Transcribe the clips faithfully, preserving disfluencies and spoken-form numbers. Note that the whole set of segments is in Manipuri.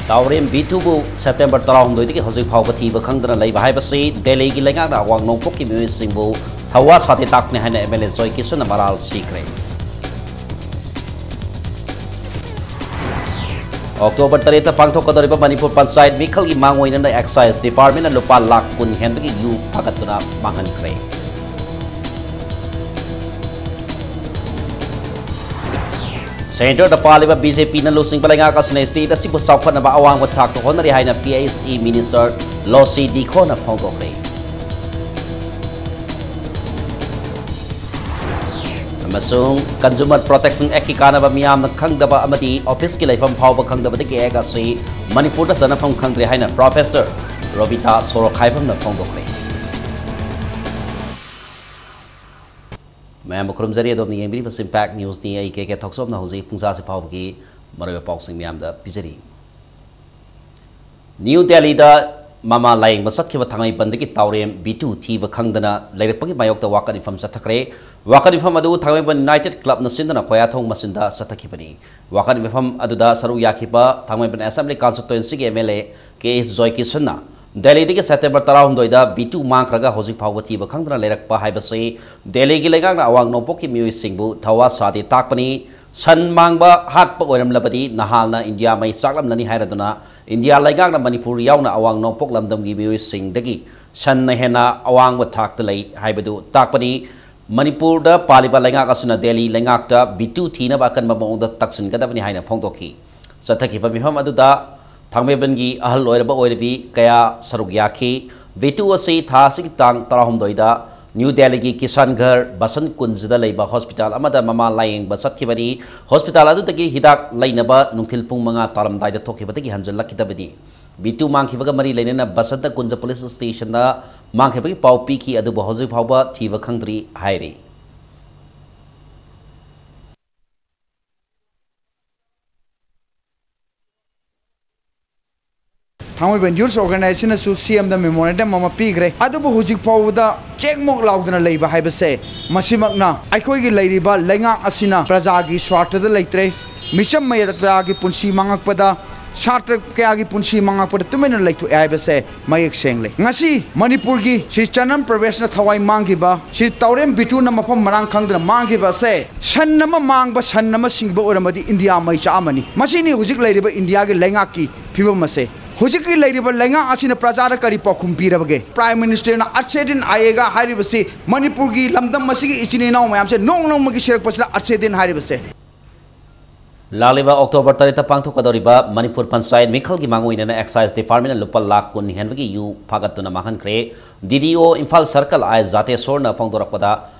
ꯇꯥꯎꯔꯦꯝ ꯕꯤꯇꯨꯕꯨ ꯁꯦꯞꯇꯦꯝꯕꯔ ꯇꯔꯥꯍꯨꯝꯗꯣꯏꯗꯒꯤ ꯍꯧꯖꯤꯛ ꯐꯥꯎꯕ ꯊꯤꯕ ꯈꯪꯗꯅ ꯂꯩꯕ ꯍꯥꯏꯕꯁꯤ ꯗꯦꯜꯂꯤꯒꯤ ꯂꯩꯉꯥꯛꯅ ꯑꯋꯥꯡ ꯅꯣꯡꯄꯣꯛꯀꯤ ꯃꯤꯑꯣꯏꯁꯤꯡꯕꯨ ꯊꯋꯥ ꯁꯥꯗꯦ ꯇꯥꯛꯄꯅꯤ ꯍꯥꯏꯅ ꯑꯦꯝ ꯑꯦꯜ ꯑꯦ ꯖꯣꯏ ꯀꯤꯁꯟꯅ ꯃꯔꯥꯜ ꯁꯤꯈ꯭ꯔꯦ꯫ ꯑꯣꯛꯇꯣꯕꯔ ꯇꯔꯦꯠꯇ ꯄꯥꯡꯊꯣꯛꯀꯗꯧꯔꯤꯕ ꯃꯅꯤꯄꯨꯔ ꯄꯟꯆꯥꯌꯠ ꯃꯤꯈꯜꯒꯤ ꯃꯥꯡꯑꯣꯏꯅꯅ ꯑꯦꯛꯁꯥꯏꯖ ꯗꯤꯄꯥꯔꯠꯃꯦꯟꯅ ꯂꯨꯄꯥ ꯂꯥꯈ ꯀꯨꯟ ꯍꯦꯟꯕꯒꯤ ꯌꯨ ꯐꯥꯒꯠꯇꯨꯅ ꯃꯥꯡꯍꯟꯈ꯭ꯔꯦ꯫ ꯁꯦꯟꯇꯔꯗ ꯄꯥꯜꯂꯤꯕ ꯕꯤ ꯖꯦ ꯄꯤꯅ ꯂꯨꯆꯤꯡꯕ ꯂꯩꯉꯥꯛ ꯑꯁꯤꯅ ꯁ꯭ꯇꯦꯠ ꯑꯁꯤꯕꯨ ꯆꯥꯎꯈꯠꯅꯕ ꯑꯋꯥꯡꯕ ꯊꯥꯛꯇ ꯍꯣꯠꯅꯔꯤ ꯍꯥꯏꯅ ꯄꯤ ꯑꯩꯆ ꯏ ꯃꯤꯅꯤꯁꯇꯔ ꯂꯣꯁꯤ ꯗꯤꯈꯣꯅ ꯐꯣꯡꯗꯣꯛꯈ꯭ꯔꯦ꯫ ꯑꯃꯁꯨꯡ ꯀꯟꯖꯨꯃꯔ ꯄ꯭ꯔꯣꯇꯦꯛꯁꯟ ꯑꯦꯛꯀꯤ ꯀꯥꯟꯅꯕ ꯃꯤꯌꯥꯝꯅ ꯈꯪꯗꯕ ꯑꯃꯗꯤ ꯑꯣꯐꯤꯁꯀꯤ ꯂꯩꯐꯝ ꯐꯥꯎꯕ ꯈꯪꯗꯕꯗꯒꯤ ꯑꯦꯛ ꯑꯁꯤ ꯃꯅꯤꯄꯨꯔꯗ ꯆꯠꯅꯐꯝ ꯈꯪꯗ꯭ꯔꯦ ꯍꯥꯏꯅ ꯄ꯭ꯔꯣꯐꯦꯁꯔ ꯔꯣꯕꯤꯇꯥ ꯁꯣꯔꯣꯈꯥꯏꯕꯝꯅ ꯐꯣꯡꯗꯣꯛꯈ꯭ꯔꯦ꯫ ꯃꯌꯥꯝꯕꯨ ꯈꯨꯔꯨꯝꯖꯔꯤ꯫ ꯑꯗꯣꯝꯅ ꯌꯦꯡꯕꯤꯔꯤꯕꯁꯤ ꯏꯝꯄꯦꯛ ꯅ꯭ꯌꯨꯁꯅꯤ꯫ ꯑꯩ ꯀꯦ ꯀꯦ ꯊꯣꯛꯆꯣꯝꯅ ꯍꯧꯖꯤꯛ ꯄꯨꯡ ꯆꯥꯁꯤ ꯐꯥꯎꯕꯒꯤ ꯃꯔꯨꯑꯣꯏꯕ ꯄꯥꯎꯁꯤꯡ ꯃꯌꯥꯝꯗ ꯄꯤꯖꯔꯤ꯫ ꯅ꯭ꯌꯨ ꯗꯦꯜꯂꯤꯗ ꯃꯃꯥ ꯂꯥꯌꯦꯡꯕ ꯆꯠꯈꯤꯕ ꯊꯥꯡꯃꯩꯕꯟꯗꯒꯤ ꯇꯥꯎꯔꯦꯝ ꯕꯤꯇꯨ ꯊꯤꯕ ꯈꯪꯗꯅ ꯂꯩꯔꯛꯄꯒꯤ ꯃꯥꯌꯣꯛꯇ ꯋꯥꯀꯠ ꯃꯤꯐꯝ ꯆꯠꯊꯈ꯭ꯔꯦ꯫ ꯋꯥꯀꯠ ꯃꯤꯐꯝ ꯑꯗꯨ ꯊꯥꯡꯃꯩꯕꯟ ꯌꯨꯅꯥꯏꯇꯦꯠ ꯀ꯭ꯂꯕꯅ ꯁꯤꯟꯗꯨꯅ ꯈꯣꯌꯥꯊꯣꯡ ꯃꯆꯤꯟꯗ ꯆꯠꯊꯈꯤꯕꯅꯤ꯫ ꯋꯥꯀꯠ ꯃꯤꯐꯝ ꯑꯗꯨꯗ ꯁꯔꯨꯛ ꯌꯥꯈꯤꯕ ꯊꯥꯡꯃꯩꯕꯟ ꯑꯦꯁꯦꯝꯕ꯭ꯂꯤ ꯀꯟꯁꯇꯤꯇ꯭ꯋꯦꯟꯁꯤꯒꯤ M L A K S ꯖꯣꯏꯀꯤꯁꯟꯅ ꯗꯦꯜꯂꯤꯗꯒꯤ ꯁꯦꯞꯇꯦꯝꯕꯔ ꯇꯔꯥꯍꯨꯝꯗꯣꯏꯗ ꯕꯤꯇꯨ ꯃꯥꯡꯈ꯭ꯔꯒ ꯍꯧꯖꯤꯛ ꯐꯥꯎꯕ ꯊꯤꯕ ꯈꯪꯗꯅ ꯂꯩꯔꯛꯄ ꯍꯥꯏꯕꯁꯤ ꯗꯦꯜꯂꯤꯒꯤ ꯂꯩꯉꯥꯛꯅ ꯑꯋꯥꯡ ꯅꯣꯡꯄꯣꯛꯀꯤ ꯃꯤꯑꯣꯏꯁꯤꯡꯕꯨ ꯊꯋꯥ ꯁꯥꯗꯦ ꯇꯥꯛꯄꯅꯤ꯫ ꯁꯟ ꯃꯥꯡꯕ ꯍꯥꯠꯄ ꯑꯣꯏꯔꯝꯂꯕꯗꯤ ꯅꯍꯥꯜꯅ ꯏꯟꯗꯤꯌꯥ ꯃꯩ ꯆꯥꯛꯂꯝꯂꯅꯤ ꯍꯥꯏꯔꯗꯨꯅ ꯏꯟꯗꯤꯌꯥ ꯂꯩꯉꯥꯛꯅ ꯃꯅꯤꯄꯨꯔ ꯌꯥꯎꯅ ꯑꯋꯥꯡ ꯅꯣꯡꯄꯣꯛ ꯂꯝꯗꯝꯒꯤ ꯃꯤꯑꯣꯏꯁꯤꯡꯗꯒꯤ ꯁꯟꯅ ꯍꯦꯟꯅ ꯑꯋꯥꯡꯕ ꯊꯥꯛꯇ ꯂꯩ ꯍꯥꯏꯕꯗꯨ ꯇꯥꯛꯄꯅꯤ꯫ ꯃꯅꯤꯄꯨꯔꯗ ꯄꯥꯜꯂꯤꯕ ꯂꯩꯉꯥꯛ ꯑꯁꯤꯅ ꯗꯦꯜꯂꯤ ꯂꯩꯉꯥꯛꯇ ꯕꯤꯇꯨ ꯊꯤꯅꯕ ꯑꯀꯟꯕ ꯃꯑꯣꯡꯗ ꯇꯛꯁꯤꯟꯒꯗꯕꯅꯤ ꯍꯥꯏꯅ ꯐꯣꯡꯗꯣꯛꯈꯤ꯫ ꯆꯠꯊꯈꯤꯕ ꯃꯤꯐꯝ ꯑꯗꯨꯗ ꯊꯥꯡꯃꯩꯕꯟꯒꯤ ꯑꯍꯜ ꯑꯣꯏꯔꯕ ꯑꯣꯏꯔꯕꯤ ꯀꯌꯥ ꯁꯔꯨꯛ ꯌꯥꯈꯤ꯫ ꯕꯤꯇꯨ ꯑꯁꯤ ꯊꯥ ꯑꯁꯤꯒꯤ ꯇꯥꯡ ꯇꯔꯥꯍꯨꯝꯗꯣꯏꯗ ꯅ꯭ꯌꯨ ꯗꯦꯜꯂꯤꯒꯤ ꯀꯤꯁꯥꯟꯒꯔ ꯕꯁꯟ ꯀꯨꯟꯖꯗ ꯂꯩꯕ ꯍꯣꯁꯄꯤꯇꯥꯜ ꯑꯃꯗ ꯃꯃꯥ ꯂꯥꯌꯦꯡꯕ ꯆꯠꯈꯤꯕꯅꯤ꯫ ꯍꯣꯁꯄꯤꯇꯥꯜ ꯑꯗꯨꯗꯒꯤ ꯍꯤꯗꯥꯛ ꯂꯩꯅꯕ ꯅꯨꯡꯊꯤꯜ ꯄꯨꯡ ꯃꯉꯥ ꯇꯥꯔꯝꯗꯥꯏꯗ ꯊꯣꯛꯈꯤꯕꯗꯒꯤ ꯍꯟꯖꯤꯜꯂꯛꯈꯤꯗꯕꯅꯤ꯫ ꯕꯤꯇꯨ ꯃꯥꯡꯈꯤꯕꯒ ꯃꯔꯤ ꯂꯩꯅꯅ ꯕꯁꯟꯇ ꯀꯨꯟꯖ ꯄꯨꯂꯤꯁ ꯁ꯭ꯇꯦꯁꯟꯗ ꯃꯥꯡꯈꯤꯕꯒꯤ ꯄꯥꯎ ꯄꯤꯈꯤ, ꯑꯗꯨꯕꯨ ꯍꯧꯖꯤꯛ ꯐꯥꯎꯕ ꯊꯤꯕ ꯈꯪꯗ꯭ꯔꯤ ꯍꯥꯏꯔꯤ꯫ ꯊꯥꯡꯃꯩꯕꯟ ꯌꯨꯠꯁ ꯑꯣꯔꯒꯅꯥꯏꯖꯦꯁꯟꯅꯁꯨ ꯁꯤ ꯑꯦꯝꯗ ꯃꯦꯃꯣꯔꯦꯟꯗꯝ ꯑꯃ ꯄꯤꯈ꯭ꯔꯦ꯫ ꯑꯗꯨꯕꯨ ꯍꯧꯖꯤꯛ ꯐꯥꯎꯕꯗ ꯆꯦꯛꯃꯣꯛ ꯂꯥꯎꯗꯅ ꯂꯩꯕ ꯍꯥꯏꯕꯁꯦ ꯃꯁꯤꯃꯛꯅ ꯑꯩꯈꯣꯏꯒꯤ ꯂꯩꯔꯤꯕ ꯂꯩꯉꯥꯛ ꯑꯁꯤꯅ ꯄ꯭ꯔꯖꯥꯒꯤ ꯁ꯭ꯋꯥꯔꯊꯗ ꯂꯩꯇ꯭ꯔꯦ꯫ ꯃꯤꯆꯝ ꯃꯌꯥꯝ ꯄ꯭ꯔꯖꯥꯒꯤ ꯄꯨꯟꯁꯤ ꯃꯥꯡꯉꯛꯄꯗ ꯁꯥꯇ꯭ꯔ ꯀꯌꯥꯒꯤ ꯄꯨꯟꯁꯤ ꯃꯥꯡꯉꯛꯄꯗ ꯇꯨꯃꯤꯟꯅ ꯂꯩꯊꯣꯛꯑꯦ ꯍꯥꯏꯕꯁꯦ ꯃꯌꯦꯛ ꯁꯦꯡꯂꯦ꯫ ꯉꯁꯤ ꯃꯅꯤꯄꯨꯔꯒꯤ ꯁ꯭ꯔꯤ ꯆꯅꯝ ꯄ꯭ꯔꯚꯦꯁꯅ ꯊꯋꯥꯏ ꯃꯥꯡꯈꯤꯕ, ꯁ꯭ꯔꯤ ꯇꯥꯎꯔꯦꯝ ꯕꯤꯇꯨꯅ ꯃꯐꯝ ꯃꯔꯥꯡ ꯈꯪꯗꯅ ꯃꯥꯡꯈꯤꯕ ꯑꯁꯦ, ꯁꯟ ꯑꯃ ꯃꯥꯡꯕ, ꯁꯟ ꯑꯃ ꯁꯤꯡꯕ ꯑꯣꯏꯔꯝꯃꯗꯤ ꯏꯟꯗꯤꯌꯥ ꯃꯩ ꯆꯥꯛꯑꯝꯃꯅꯤ꯫ ꯃꯁꯤꯅꯤ ꯍꯧꯖꯤꯛ ꯂꯩꯔꯤꯕ ꯏꯟꯗꯤꯌꯥꯒꯤ ꯂꯩꯉꯥꯛꯀꯤ ꯐꯤꯕꯝ ꯑꯁꯦ꯫ ꯍꯧꯖꯤꯛꯀꯤ ꯂꯩꯔꯤꯕ ꯂꯩꯉꯥꯛ ꯑꯁꯤꯅ ꯄ꯭ꯔꯖꯥꯗ ꯀꯔꯤ ꯄꯥꯎꯈꯨꯝ ꯄꯤꯔꯕꯒꯦ? ꯄ꯭ꯔꯥꯏꯝ ꯃꯤꯅꯤꯁꯇꯔꯅ "ꯑꯠꯁꯦ ꯗꯤꯟ ꯑꯥꯌꯦꯒꯥ" ꯍꯥꯏꯔꯤꯕꯁꯤ, ꯃꯅꯤꯄꯨꯔꯒꯤ ꯂꯝꯗꯝ ꯑꯁꯤꯒꯤ ꯏꯆꯤꯟ ꯏꯅꯥꯎ ꯃꯌꯥꯝꯁꯦ ꯅꯣꯡ ꯅꯣꯡꯃꯒꯤ ꯁꯤꯔꯛꯄꯁꯤꯅ "ꯑꯠꯁꯦ ꯗꯤꯟ" ꯍꯥꯏꯔꯤꯕꯁꯦ꯫ ꯂꯥꯛꯂꯤꯕ ꯑꯣꯛꯇꯣꯕꯔ ꯇꯔꯦꯠꯇ ꯄꯥꯡꯊꯣꯛꯀꯗꯧꯔꯤꯕ ꯃꯅꯤꯄꯨꯔ ꯄꯟꯆꯥꯌꯠ ꯃꯤꯈꯜꯒꯤ ꯃꯥꯡꯑꯣꯏꯅꯅ ꯑꯦꯛꯁꯥꯏꯖ ꯗꯤꯄꯥꯔꯠꯃꯦꯟꯅ ꯂꯨꯄꯥ ꯂꯥꯈ ꯀꯨꯟ ꯍꯦꯟꯕꯒꯤ ꯌꯨ ꯐꯥꯒꯠꯇꯨꯅ ꯃꯥꯡꯍꯟꯈ꯭ꯔꯦ꯫ ꯗꯤ ꯗꯤ ꯑꯣ ꯏꯝꯐꯥꯜ ꯁꯔꯀꯜ ꯑꯥꯏ ꯖꯥꯇꯦꯁꯣꯔꯅ ꯐꯣꯡꯗꯣꯔꯛꯄꯗ,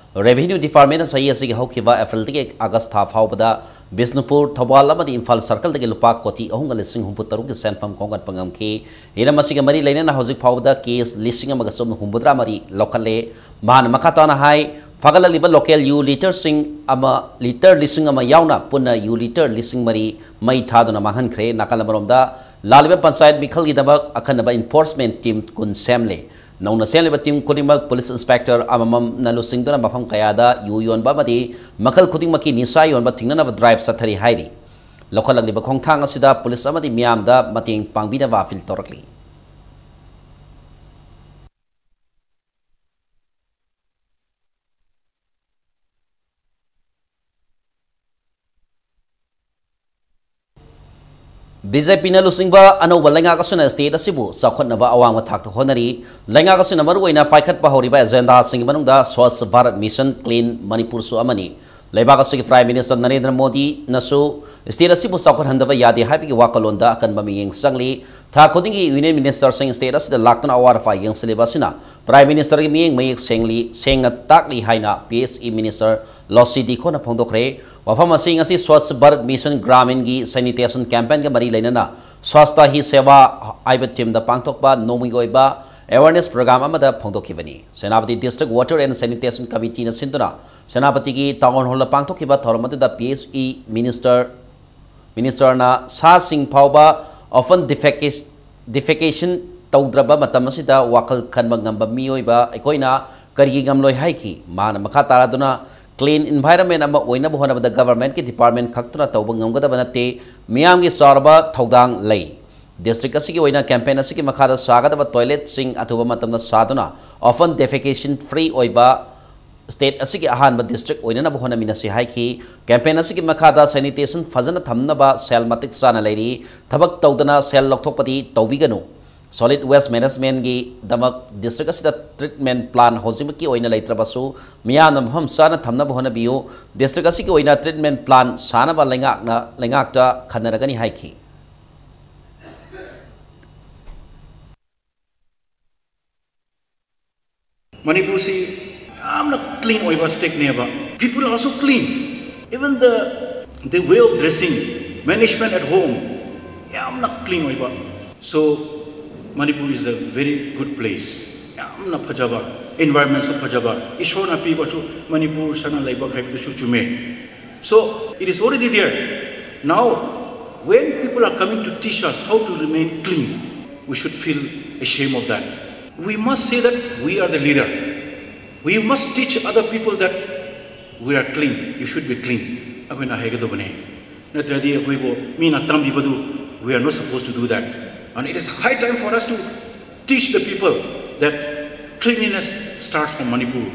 ꯔꯦꯚꯤꯅ꯭ꯌꯨ ꯗꯤꯄꯥꯔꯠꯃꯦꯟꯅ ꯆꯍꯤ ꯑꯁꯤꯒꯤ ꯍꯧꯈꯤꯕ ꯑꯦꯄ꯭ꯔꯤꯜꯗꯒꯤ ꯑꯥꯒꯁ ꯊꯥ ꯐꯥꯎꯕꯗ ꯕꯤꯁꯅꯨꯄꯨꯔ, ꯊꯧꯕꯥꯜ ꯑꯃꯗꯤ ꯏꯝꯐꯥꯜ ꯁꯔꯀꯜꯗꯒꯤ ꯂꯨꯄꯥ ꯀꯣꯇꯤ ꯑꯍꯨꯝꯒ ꯂꯤꯁꯤꯡ ꯍꯨꯝꯐꯨ ꯇꯔꯨꯛꯀꯤ ꯁꯦꯟꯐꯝ ꯈꯣꯝꯒꯠꯄ ꯉꯝꯈꯤ꯫ ꯍꯤꯔꯝ ꯑꯁꯤꯒ ꯃꯔꯤ ꯂꯩꯅꯅ ꯍꯧꯖꯤꯛ ꯐꯥꯎꯕꯗ ꯀꯦꯁ ꯂꯤꯁꯤꯡ ꯑꯃꯒ ꯆꯍꯨꯝ ꯍꯨꯝꯐꯨꯇꯔꯥ ꯃꯔꯤ ꯂꯧꯈꯠꯂꯦ꯫ ꯃꯍꯥꯛꯅ ꯃꯈꯥ ꯇꯥꯅ ꯍꯥꯏ, ꯐꯒꯠꯂꯛꯂꯤꯕ ꯂꯣꯀꯦꯜ ꯌꯨ ꯂꯤꯇꯔꯁꯤꯡ ꯑꯃ, ꯂꯤꯇꯔ ꯂꯤꯁꯤꯡ ꯑꯃ ꯌꯥꯎꯅ ꯄꯨꯟꯅ ꯌꯨ ꯂꯤꯇꯔ ꯂꯤꯁꯤꯡ ꯃꯔꯤ ꯃꯩ ꯊꯥꯗꯨꯅ ꯃꯥꯡꯍꯟꯈ꯭ꯔꯦ꯫ ꯅꯥꯀꯜ ꯑꯃꯔꯣꯝꯗ, ꯂꯥꯛꯂꯤꯕ ꯄꯟꯆꯥꯌꯠ ꯃꯤꯈꯜꯒꯤꯗꯃꯛ ꯑꯈꯟꯅꯕ ꯏꯟꯐꯣꯔꯁꯃꯦꯟ ꯇꯤꯝ ꯀꯨꯟ ꯁꯦꯝꯂꯦ꯫ ꯅꯧꯅ ꯁꯦꯝꯂꯤꯕ ꯇꯤꯝ ꯈꯨꯗꯤꯡꯃꯛ ꯄꯨꯂꯤꯁ ꯏꯟꯁꯄꯦꯛꯇꯔ ꯑꯃꯃꯝꯅ ꯂꯨꯆꯤꯡꯗꯨꯅ ꯃꯐꯝ ꯀꯌꯥꯗ ꯌꯨ ꯌꯣꯟꯕ ꯑꯃꯗꯤ ꯃꯈꯜ ꯈꯨꯗꯤꯡꯃꯛꯀꯤ ꯅꯤꯁꯥ ꯌꯣꯟꯕ ꯊꯤꯡꯅꯅꯕ ꯗ꯭ꯔꯥꯏꯚ ꯆꯠꯊꯔꯤ ꯍꯥꯏꯔꯤ꯫ ꯂꯧꯈꯠꯂꯛꯂꯤꯕ ꯈꯣꯡꯊꯥꯡ ꯑꯁꯤꯗ ꯄꯨꯂꯤꯁ ꯑꯃꯗꯤ ꯃꯤꯌꯥꯝꯗ ꯃꯇꯦꯡ ꯄꯥꯡꯕꯤꯅꯕ ꯑꯄꯤꯜ ꯇꯧꯔꯛꯂꯤ꯫ ꯕꯤ ꯖꯦ ꯄꯤꯅ ꯂꯨꯆꯤꯡꯕ ꯑꯅꯧꯕ ꯂꯩꯉꯥꯛ ꯑꯁꯤꯅ ꯁ꯭ꯇꯦꯠ ꯑꯁꯤꯕꯨ ꯆꯥꯎꯈꯠꯅꯕ ꯑꯋꯥꯡꯕ ꯊꯥꯛꯇ ꯍꯣꯠꯅꯔꯤ꯫ ꯂꯩꯉꯥꯛ ꯑꯁꯤꯅ ꯃꯔꯨꯑꯣꯏꯅ ꯄꯥꯏꯈꯠꯄ ꯍꯧꯔꯤꯕ ꯑꯦꯖꯦꯟꯗꯥꯁꯤꯡꯒꯤ ꯃꯅꯨꯡꯗ ꯁ꯭ꯋꯥꯁ ꯚꯥꯔꯠ ꯃꯤꯁꯟ, ꯀ꯭ꯂꯤꯟ ꯃꯅꯤꯄꯨꯔꯁꯨ ꯑꯃꯅꯤ꯫ ꯂꯩꯕꯥꯛ ꯑꯁꯤꯒꯤ ꯄ꯭ꯔꯥꯏꯝ ꯃꯤꯅꯤꯁꯇꯔ ꯅꯔꯦꯟꯗ꯭ꯔ ꯃꯣꯗꯤꯅꯁꯨ ꯁ꯭ꯇꯦꯠ ꯑꯁꯤꯕꯨ ꯆꯥꯎꯈꯠꯍꯟꯗꯕ ꯌꯥꯗꯦ ꯍꯥꯏꯕꯒꯤ ꯋꯥꯈꯜꯂꯣꯟꯗ ꯑꯀꯟꯕ ꯃꯤꯠꯌꯦꯡ ꯆꯪꯂꯤ꯫ ꯊꯥ ꯈꯨꯗꯤꯡꯒꯤ ꯌꯨꯅꯤꯌꯟ ꯃꯤꯅꯤꯁꯇꯔꯁꯤꯡ ꯁ꯭ꯇꯦꯠ ꯑꯁꯤꯗ ꯂꯥꯛꯇꯨꯅ ꯑꯋꯥꯠ ꯑꯄꯥ ꯌꯦꯡꯁꯤꯜꯂꯤꯕ ꯑꯁꯤꯅ ꯄ꯭ꯔꯥꯏꯝ ꯃꯤꯅꯤꯁꯇꯔꯒꯤ ꯃꯤꯠꯌꯦꯡ ꯃꯌꯦꯛ ꯁꯦꯡꯂꯤ, ꯁꯦꯡꯅ ꯇꯥꯛꯂꯤ ꯍꯥꯏꯅ ꯄꯤ ꯑꯩꯆ ꯏ ꯃꯤꯅꯤꯁꯇꯔ ꯂꯣꯁꯤ ꯗꯤꯈꯣꯅ ꯐꯣꯡꯗꯣꯛꯈ꯭ꯔꯦ꯫ ꯋꯥꯐꯝ ꯑꯁꯤ ꯉꯁꯤ ꯁ꯭ꯋꯥꯁ ꯚꯥꯔꯠ ꯃꯤꯁꯟ ꯒ꯭ꯔꯥꯃꯤꯟꯒꯤ ꯁꯦꯅꯤꯇꯦꯁꯟ ꯀꯦꯝꯄꯦꯟꯒ ꯃꯔꯤ ꯂꯩꯅꯅ ꯁ꯭ꯋꯥꯁꯇ ꯍꯤ ꯁꯦꯕꯥ ꯍꯥꯏꯕ ꯊꯤꯝꯗ ꯄꯥꯡꯊꯣꯛꯄ ꯅꯣꯡꯃꯒꯤ ꯑꯣꯏꯕ ꯑꯦꯋꯥꯔꯅꯦꯁ ꯄ꯭ꯔꯣꯒ꯭ꯔꯥꯝ ꯑꯃꯗ ꯐꯣꯡꯗꯣꯛꯈꯤꯕꯅꯤ꯫ Senapati district water and sanitation ꯀꯃꯤꯇꯤꯅ ꯁꯤꯟꯗꯨꯅ ꯁꯦꯅꯥꯄꯇꯤꯒꯤ ꯇꯥꯎꯟ ꯍꯣꯜꯗ ꯄꯥꯡꯊꯣꯛꯈꯤꯕ ꯊꯧꯔꯝ ꯑꯗꯨꯗ ꯄꯤ ꯑꯩꯆ ꯏ ꯃꯤꯅꯤꯁꯇꯔ, ꯃꯤꯅꯤꯁꯇꯔꯅ ꯁꯥꯁꯤꯡ ꯐꯥꯎꯕ ꯑꯣꯄꯟ ꯗꯤꯐꯦꯀꯦꯁ-, ꯗꯤꯐꯦꯀꯦꯁꯟ ꯇꯧꯗ꯭ꯔꯕ ꯃꯇꯝ ꯑꯁꯤꯗ ꯋꯥꯈꯜ ꯈꯟꯕ ꯉꯝꯕ ꯃꯤꯑꯣꯏꯕ ꯑꯩꯈꯣꯏꯅ ꯀꯔꯤꯒꯤ ꯉꯝꯂꯣꯏ ꯍꯥꯏꯈꯤ꯫ ꯃꯥꯅ ꯃꯈꯥ ꯇꯥꯔꯗꯨꯅ Clean environment ꯑꯃ ꯑꯣꯏꯅꯕ ꯍꯣꯠꯅꯕꯗ government ꯀꯤ department ꯈꯛꯇꯅ ꯇꯧꯕ ꯉꯝꯒꯗꯕ ꯅꯠꯇꯦ, ꯃꯤꯌꯥꯝꯒꯤ ꯆꯥꯎꯔꯕ ꯊꯧꯗꯥꯡ ꯂꯩ꯫ District ꯑꯁꯤꯒꯤ ꯑꯣꯏꯅ campaign ꯑꯁꯤꯒꯤ ꯃꯈꯥꯗ ꯁꯥꯒꯗꯕ toilet ꯁꯤꯡ ꯑꯊꯨꯕ ꯃꯇꯝꯗ ꯁꯥꯗꯨꯅ open defecation free ꯑꯣꯏꯕ state ꯑꯁꯤꯒꯤ ꯑꯍꯥꯟꯕ district ꯑꯣꯏꯅꯅꯕ ꯍꯣꯠꯅꯃꯤꯟꯅꯁꯤ ꯍꯥꯏꯈꯤ꯫ Campaign ꯑꯁꯤꯒꯤ ꯃꯈꯥꯗ sanitation ꯐꯖꯅ ꯊꯝꯅꯕ ꯁꯦꯜ ꯃꯇꯤꯛ ꯆꯥꯅ ꯂꯩꯔꯤ, ꯊꯕꯛ ꯇꯧꯗꯅ ꯁꯦꯜ ꯂꯧꯊꯣꯛꯄꯗꯤ ꯇꯧꯕꯤꯒꯅꯨ꯫ Solid waste management ꯒꯤꯗꯃꯛ district ꯑꯁꯤꯗ treatment plant ꯍꯧꯖꯤꯛꯃꯛꯀꯤ ꯑꯣꯏꯅ ꯂꯩꯇ꯭ꯔꯕꯁꯨ, ꯃꯤꯌꯥꯝꯅ ꯃꯐꯝ ꯆꯥꯅ ꯊꯝꯅꯕ ꯍꯣꯠꯅꯕꯤꯌꯨ꯫ District ꯑꯁꯤꯒꯤ ꯑꯣꯏꯅ treatment plant ꯁꯥꯅꯕ ꯂꯩꯉꯥꯛꯅ, ꯂꯩꯉꯥꯛꯇ ꯈꯟꯅꯔꯒꯅꯤ ꯍꯥꯏꯈꯤ꯫ ꯃꯅꯤꯄꯨꯔꯁꯤ ꯌꯥꯝꯅ clean ꯑꯣꯏꯕ stateꯅꯦꯕ꯫ People are also clean. Even the, the way of dressing, management at home, ꯌꯥꯝꯅ clean ꯑꯣꯏꯕ꯫ So, Manipur is a very good place. ꯌꯥꯝꯅ ꯐꯖꯕ, environmentꯁꯨ ꯐꯖꯕ, ꯏꯁꯣꯔꯅ ꯄꯤꯕꯁꯨ ꯃꯅꯤꯄꯨꯔ ꯁꯅꯥ ꯂꯩꯕꯥꯛ ꯍꯥꯏꯕꯗꯨꯁꯨ ꯆꯨꯝꯃꯦ꯫ So, it is already there. Now, when people are coming to teach us how to remain clean, we should feel ashamed of that. We must say that we are the leader. We must teach other people that we are clean, you should be clean. ꯑꯩꯈꯣꯏꯅ ꯍꯥꯏꯒꯗꯧꯕꯅꯦ꯫ ꯅꯠꯇ꯭ꯔꯗꯤ ꯑꯩꯈꯣꯏꯕꯨ ꯃꯤꯅ ꯇꯝꯕꯤꯕꯗꯨ, we are not supposed to do that. And it is high time for us to teach the people that cleanliness starts from Manipur.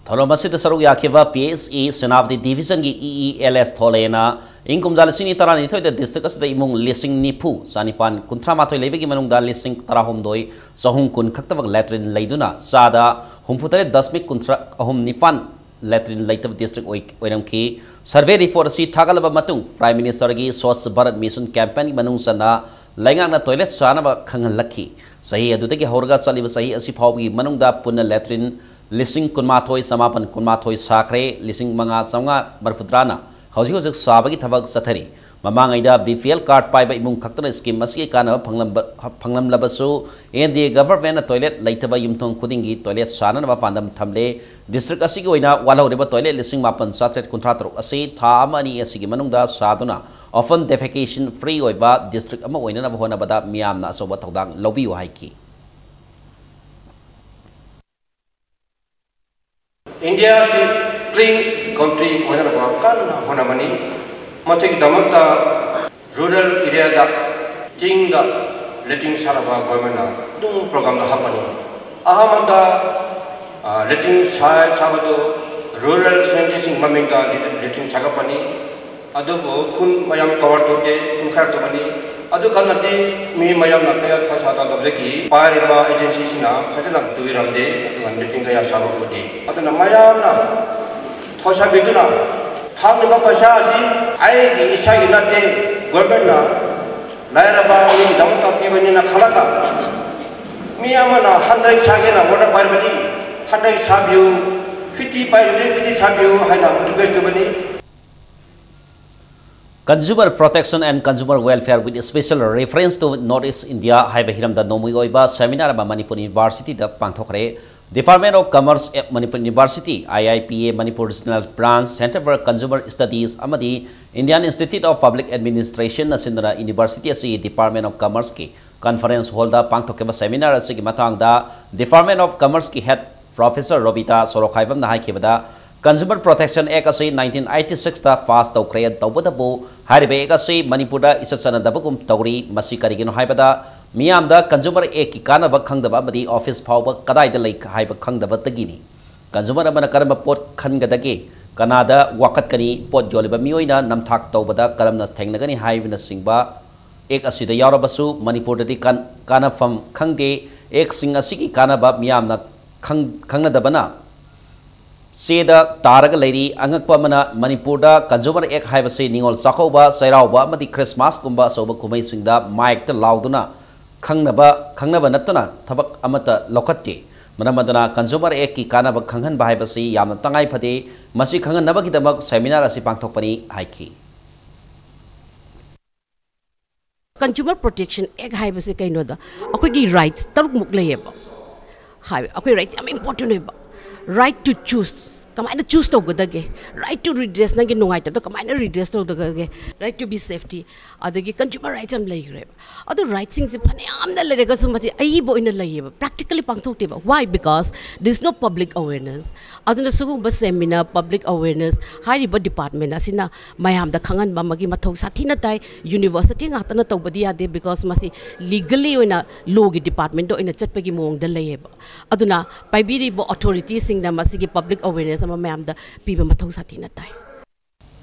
ꯊꯧꯔꯝ ꯑꯁꯤꯗ ꯁꯔꯨꯛ ꯌꯥꯈꯤꯕ P S E Senapati division ꯒꯤ E E L S ꯊꯣꯂꯦꯅ ꯏꯪ ꯀꯨꯝꯖꯥ ꯂꯤꯁꯤꯡ ꯑꯅꯤ ꯇꯔꯥꯅꯤꯊꯣꯏꯗ district ꯑꯁꯤꯗ ꯏꯃꯨꯡ ꯂꯤꯁꯤꯡ ꯅꯤꯐꯨ ꯆꯥꯅꯤꯄꯥꯟ ꯀꯨꯟꯊ꯭ꯔꯥ ꯃꯥꯊꯣꯏ ꯂꯩꯕꯒꯤ ꯃꯅꯨꯡꯗ ꯂꯤꯁꯤꯡ ꯇꯔꯥꯍꯨꯝꯗꯣꯏ ꯆꯍꯨꯝ ꯀꯨꯟ ꯈꯛꯇꯃꯛ latrine ꯂꯩꯗꯨꯅ ꯆꯥꯗ ꯍꯨꯝꯐꯨꯇꯔꯦꯠ ꯗꯁꯃꯤꯛ ꯀꯨꯟꯊ꯭ꯔꯥ ꯑꯍꯨꯝ ꯅꯤꯄꯥꯟ latrine ꯂꯩꯇꯕ district ꯑꯣꯏ-, ꯑꯣꯏꯔꯝꯈꯤ꯫ Survey report ꯑꯁꯤ ꯊꯥꯒꯠꯂꯕ ꯃꯇꯨꯡ Prime Minister ꯒꯤ Swachh Bharat Mission campaign ꯒꯤ ꯃꯅꯨꯡ ꯆꯟꯅ ꯂꯩꯉꯥꯛꯅ toilet ꯁꯥꯅꯕ ꯈꯪꯍꯜꯂꯛꯈꯤ꯫ ꯆꯍꯤ ꯑꯗꯨꯗꯒꯤ ꯍꯧꯔꯒ ꯆꯠꯂꯤꯕ ꯆꯍꯤ ꯑꯁꯤ ꯐꯥꯎꯕꯒꯤ ꯃꯅꯨꯡꯗ ꯄꯨꯟꯅ latrine ꯂꯤꯁꯤꯡ ꯀꯨꯟꯃꯥꯊꯣꯏ ꯆꯃꯥꯄꯟ ꯀꯨꯟꯃꯥꯊꯣꯏ ꯁꯥꯈ꯭ꯔꯦ, ꯂꯤꯁꯤꯡ ꯃꯉꯥ ꯆꯥꯝꯃꯉꯥ ꯃꯔꯤꯐꯨꯇꯔꯥꯅ ꯍꯧꯖꯤꯛ ꯍꯧꯖꯤꯛ ꯁꯥꯕꯒꯤ ꯊꯕꯛ ꯆꯠꯊꯔꯤ꯫ ꯃꯃꯥꯡꯉꯩꯗ B P L card ꯄꯥꯏꯕ ꯏꯃꯨꯡ ꯈꯛꯇꯅ scheme ꯑꯁꯤꯒꯤ ꯀꯥꯟꯅꯕ ꯐꯪꯂꯝꯕ-, ꯐꯪꯂꯝꯂꯕꯁꯨ, N D A government ꯅ toilet ꯂꯩꯇꯕ ꯌꯨꯝꯊꯣꯡ ꯈꯨꯗꯤꯡꯒꯤ toilet ꯁꯥꯅꯅꯕ ꯄꯥꯟꯗꯝ ꯊꯝꯂꯦ꯫ District ꯑꯁꯤꯒꯤ ꯑꯣꯏꯅ ꯋꯥꯠꯍꯧꯔꯤꯕ toilet ꯂꯤꯁꯤꯡ ꯃꯥꯄꯟ ꯆꯥꯇ꯭ꯔꯦꯠ ꯀꯨꯟꯊ꯭ꯔꯥ ꯇꯔꯨꯛ ꯑꯁꯤ ꯊꯥ ꯑꯃ ꯑꯅꯤ ꯑꯁꯤꯒꯤ ꯃꯅꯨꯡꯗ ꯁꯥꯗꯨꯅ open defecation free ꯑꯣꯏꯕ district ꯑꯃ ꯑꯣꯏꯅꯅꯕ ꯍꯣꯠꯅꯕꯗ ꯃꯤꯌꯥꯝꯅ ꯑꯆꯧꯕ ꯊꯧꯗꯥꯡ ꯂꯧꯕꯤꯌꯨ ꯍꯥꯏꯈꯤ꯫ ꯏꯟꯗꯤꯌꯥꯁꯤ ꯀ꯭ꯂꯤꯟ ꯀꯟꯇ꯭ꯔꯤ ꯑꯣꯏꯅꯅꯕ ꯀꯟꯅ ꯍꯣꯠꯅꯕꯅꯤ꯫ ꯃꯁꯤꯒꯤꯗꯃꯛꯇ ꯔꯨꯔꯦꯜ ꯑꯦꯔꯤꯌꯥꯗ, ꯆꯤꯡꯗ ꯂꯦꯇ꯭ꯔꯤꯟ ꯁꯥꯅꯕ ꯒꯣꯔꯃꯦꯟꯅ ꯑꯗꯨꯝ ꯄ꯭ꯔꯣꯒ꯭ꯔꯥꯝꯗ ꯍꯥꯞꯄꯅꯤ꯫ ꯑꯍꯥꯟꯕꯗ, ꯑ, ꯂꯦꯇ꯭ꯔꯤꯟ ꯁꯥ-, ꯁꯥꯕꯗꯨ ꯔꯨꯔꯦꯜ ꯁꯦꯟꯇꯔꯁꯤꯡ ꯃꯃꯤꯡꯗ ꯂꯦꯇ꯭ꯔꯤꯟ ꯁꯥꯒꯠꯄꯅꯤ꯫ ꯑꯗꯨꯕꯨ ꯈꯨꯟ ꯃꯌꯥꯝ ꯀꯣꯚꯔ ꯇꯧꯗꯦ, ꯈꯨꯟ ꯈꯔ ꯇꯧꯒꯅꯤ꯫ ꯑꯗꯨ ꯀꯟꯅꯗꯤ ꯃꯤ ꯃꯌꯥꯝꯅ ꯀꯌꯥ ꯊꯧꯁꯥꯗꯕꯗꯒꯤ ꯄꯥꯏꯔꯤꯕ ꯑꯦꯖꯦꯟꯁꯤꯁꯤꯅ ꯐꯖꯅ ꯇꯧꯕꯤꯔꯝꯗꯦ, ꯑꯗꯨꯒ ꯃꯤꯇꯤꯡ ꯀꯌꯥ ꯁꯥꯕ ꯎꯗꯦ꯫ ꯑꯗꯨꯅ ꯃꯌꯥꯝꯅ ꯊꯧꯁꯥꯕꯤꯗꯨꯅ ꯐꯪꯂꯤꯕ ꯄꯩꯁꯥ ꯑꯁꯤ ꯑꯩꯒꯤ ꯏꯁꯥꯒꯤ ꯅꯠꯇꯦ, ꯒꯣꯔꯃꯦꯟꯅ ꯂꯥꯏꯔꯕ ꯃꯤꯒꯤꯗꯃꯛꯇ ꯄꯤꯕꯅꯤꯅ ꯈꯜꯂꯒ ꯃꯤ ꯑꯃꯅ ꯍꯟꯗ꯭ꯔꯦꯠ ꯁꯥꯒꯦꯅ ꯑꯣꯔꯗꯔ ꯄꯥꯏꯔꯕꯗꯤ ꯍꯟꯗ꯭ꯔꯦꯠ ꯁꯥꯕꯤꯌꯨ, ꯐꯤꯐꯇꯤ ꯄꯥꯏꯔꯕꯗꯤ ꯐꯤꯐꯇꯤ ꯁꯥꯕꯤꯌꯨ ꯍꯥꯏꯅ ꯔꯤꯀ꯭ꯋꯦꯁ ꯇꯧꯕꯅꯤ꯫ Consumer Protection and Consumer Welfare with Special Reference to North East India ꯍꯥꯏꯕ ꯍꯤꯔꯝꯗ ꯅꯣꯡꯃꯒꯤ ꯑꯣꯏꯕ ꯁꯦꯃꯤꯅꯥꯔ ꯑꯃ ꯃꯅꯤꯄꯨꯔ ꯌꯨꯅꯤꯚꯔꯁꯤꯇꯤꯗ ꯄꯥꯡꯊꯣꯛꯈ꯭ꯔꯦ꯫ Department of Commerce, Manipur University, I I P A, Manipur Regional Branch, Center for Consumer Studies ꯑꯃꯗꯤ Indian Institute of Public Administration ꯅ ꯁꯤꯟꯗꯨꯅ ꯌꯨꯅꯤꯚꯔꯁꯤꯇꯤ ꯑꯁꯤꯒꯤ Department of Commerce ꯀꯤ conference hall ꯗ ꯄꯥꯡꯊꯣꯛꯈꯤꯕ ꯁꯦꯃꯤꯅꯥꯔ ꯑꯁꯤꯒꯤ ꯃꯇꯥꯡꯗ Department of Commerce ꯀꯤ head Professor Robita ꯁꯣꯔꯣꯈꯥꯏꯕꯝꯅ ꯍꯥꯏꯈꯤꯕꯗ, Consumer Protection Act ꯑꯁꯤ nineteen eighty six ꯇ pass ꯇꯧꯈ꯭ꯔꯦ꯫ ꯇꯧꯕꯇꯕꯨ ꯍꯥꯏꯔꯤꯕ act ꯑꯁꯤ ꯃꯅꯤꯄꯨꯔꯗ ꯏꯆꯠ ꯆꯠꯅꯗꯕꯒꯨꯝ ꯇꯧꯔꯤ꯫ ꯃꯁꯤ ꯀꯔꯤꯒꯤꯅꯣ ꯍꯥꯏꯕꯗ, ꯃꯤꯌꯥꯝꯗ Consumer Act ꯀꯤ ꯀꯥꯟꯅꯕ ꯈꯪꯗꯕ ꯑꯃꯗꯤ office ꯐꯥꯎꯕ ꯀꯗꯥꯏꯗ ꯂꯩ ꯍꯥꯏꯕ ꯈꯪꯗꯕꯗꯒꯤꯅꯤ꯫ Consumer ꯑꯃꯅ ꯀꯔꯝꯕ ꯄꯣꯠ ꯈꯟꯒꯗꯒꯦ, ꯀꯅꯥꯗ ꯋꯥꯀꯠꯀꯅꯤ, ꯄꯣꯠ ꯌꯣꯜꯂꯤꯕ ꯃꯤꯑꯣꯏꯅ ꯅꯝꯊꯥꯛ ꯇꯧꯕꯗ ꯀꯔꯝꯅ ꯊꯦꯡꯅꯒꯅꯤ ꯍꯥꯏꯕꯅꯆꯤꯡꯕ act ꯑꯁꯤꯗ ꯌꯥꯎꯔꯕꯁꯨ, ꯃꯅꯤꯄꯨꯔꯗꯗꯤ ꯀꯥꯟ-, ꯀꯥꯟꯅꯐꯝ ꯈꯪꯗꯦ꯫ Act ꯁꯤꯡ ꯑꯁꯤꯒꯤ ꯀꯥꯟꯅꯕ ꯃꯤꯌꯥꯝꯅ ꯈꯪ-, ꯈꯪꯅꯗꯕꯅ ꯆꯦꯗ ꯇꯥꯔꯒ ꯂꯩꯔꯤ꯫ ꯑꯉꯛꯄ ꯑꯃꯅ, ꯃꯅꯤꯄꯨꯔꯗ Consumer Act ꯍꯥꯏꯕꯁꯤ ꯅꯤꯉꯣꯜ ꯆꯥꯛꯀꯧꯕ, ꯆꯩꯔꯥꯎꯕ ꯑꯃꯗꯤ Christmas ꯀꯨꯝꯕ ꯑꯆꯧꯕ ꯀꯨꯝꯍꯩꯁꯤꯡꯗ ꯃꯥꯏꯛꯇ ꯂꯥꯎꯗꯨꯅ ꯈꯪꯅꯕ, ꯈꯪꯅꯕ ꯅꯠꯇꯅ ꯊꯕꯛ ꯑꯃꯠꯇ ꯂꯧꯈꯠꯇꯦ꯫ ꯃꯔꯝ ꯑꯗꯨꯅ Consumer Act ꯀꯤ ꯀꯥꯟꯅꯕ ꯈꯪꯍꯟꯕ ꯍꯥꯏꯕꯁꯤ ꯌꯥꯝꯅ ꯇꯉꯥꯏ ꯐꯗꯦ꯫ ꯃꯁꯤ ꯈꯪꯍꯟꯅꯕꯒꯤꯗꯃꯛ ꯁꯦꯃꯤꯅꯥꯔ ꯑꯁꯤ ꯄꯥꯡꯊꯣꯛꯄꯅꯤ ꯍꯥꯏꯈꯤ꯫ Consumer Protection Act ꯍꯥꯏꯕꯁꯦ ꯀꯩꯅꯣꯗ, ꯑꯩꯈꯣꯏꯒꯤ ꯔꯥꯏꯠꯁ ꯇꯔꯨꯛꯃꯨꯛ ꯂꯩꯌꯦꯕ꯫ ꯍꯥꯏ, ꯑꯩꯈꯣꯏ ꯔꯥꯏꯠꯁ ꯌꯥꯝ ꯏꯝꯄꯣꯔꯇꯦꯟ ꯑꯣꯏꯕ꯫ Right to choose, ꯀꯃꯥꯏꯅ ꯆꯨꯁ ꯇꯧꯒꯗꯒꯦ? ꯔꯥꯏꯠ ꯇꯨ ꯔꯤꯗ꯭ꯔꯦꯁ, ꯅꯪꯒꯤ ꯅꯨꯡꯉꯥꯏꯇꯕꯗꯣ ꯀꯃꯥꯏꯅ ꯔꯤꯗ꯭ꯔꯦꯁ ꯇꯧꯒꯗꯒꯦ? ꯔꯥꯏꯠ ꯇꯨ ꯕꯤ ꯁꯦꯐꯇꯤ, ꯑꯗꯒꯤ ꯀꯟꯖꯨꯃꯔ ꯔꯥꯏꯠꯁ ꯌꯥꯝ ꯂꯩꯈ꯭ꯔꯦꯕ꯫ ꯑꯗꯨ ꯔꯥꯏꯠꯁꯤꯡꯁꯦ ꯐꯅꯌꯥꯝꯅ ꯂꯩꯔꯒꯁꯨ ꯃꯁꯤ ꯑꯏꯕ ꯑꯣꯏꯅ ꯂꯩꯌꯦꯕ, practically ꯄꯥꯡꯊꯣꯛꯇꯦꯕ꯫ Why? Because there is no public awareness. ꯑꯗꯨꯅ ꯁꯤꯒꯨꯝꯕ ꯁꯦꯃꯤꯅꯥꯔ, ꯄꯕ꯭ꯂꯤꯛ ꯑꯋꯦꯔꯅꯦꯁ ꯍꯥꯏꯔꯤꯕ ꯗꯤꯄꯥꯔꯠꯃꯦꯟ ꯑꯁꯤꯅ ꯃꯌꯥꯝꯗ ꯈꯪꯍꯟꯕ ꯑꯃꯒꯤ ꯃꯊꯧ ꯁꯥꯊꯤꯅ ꯇꯥꯏ꯫ ꯌꯨꯅꯤꯚꯔꯁꯤꯇꯤ ꯉꯥꯛꯇꯅ ꯇꯧꯕꯗꯤ ꯌꯥꯗꯦ, ꯕꯤꯀꯣꯁ ꯃꯁꯤ ꯂꯤꯒꯜꯂꯤ ꯑꯣꯏꯅ ꯂꯣꯒꯤ ꯗꯤꯄꯥꯔꯠꯃꯦꯟꯗ ꯑꯣꯏꯅ ꯆꯠꯄꯒꯤ ꯃꯑꯣꯡꯗ ꯂꯩꯌꯦꯕ꯫ ꯑꯗꯨꯅ ꯄꯥꯏꯕꯤꯔꯤꯕ ꯑꯣꯊꯣꯔꯤꯇꯤꯁꯤꯡꯅ ꯃꯁꯤꯒꯤ ꯄꯕ꯭ꯂꯤꯛ ꯑꯋꯦꯔꯅꯦꯁ ꯑꯃ ꯃꯌꯥꯝꯗ ꯄꯤꯕ ꯃꯊꯧ ꯁꯥꯊꯤꯅ ꯇꯥꯏ꯫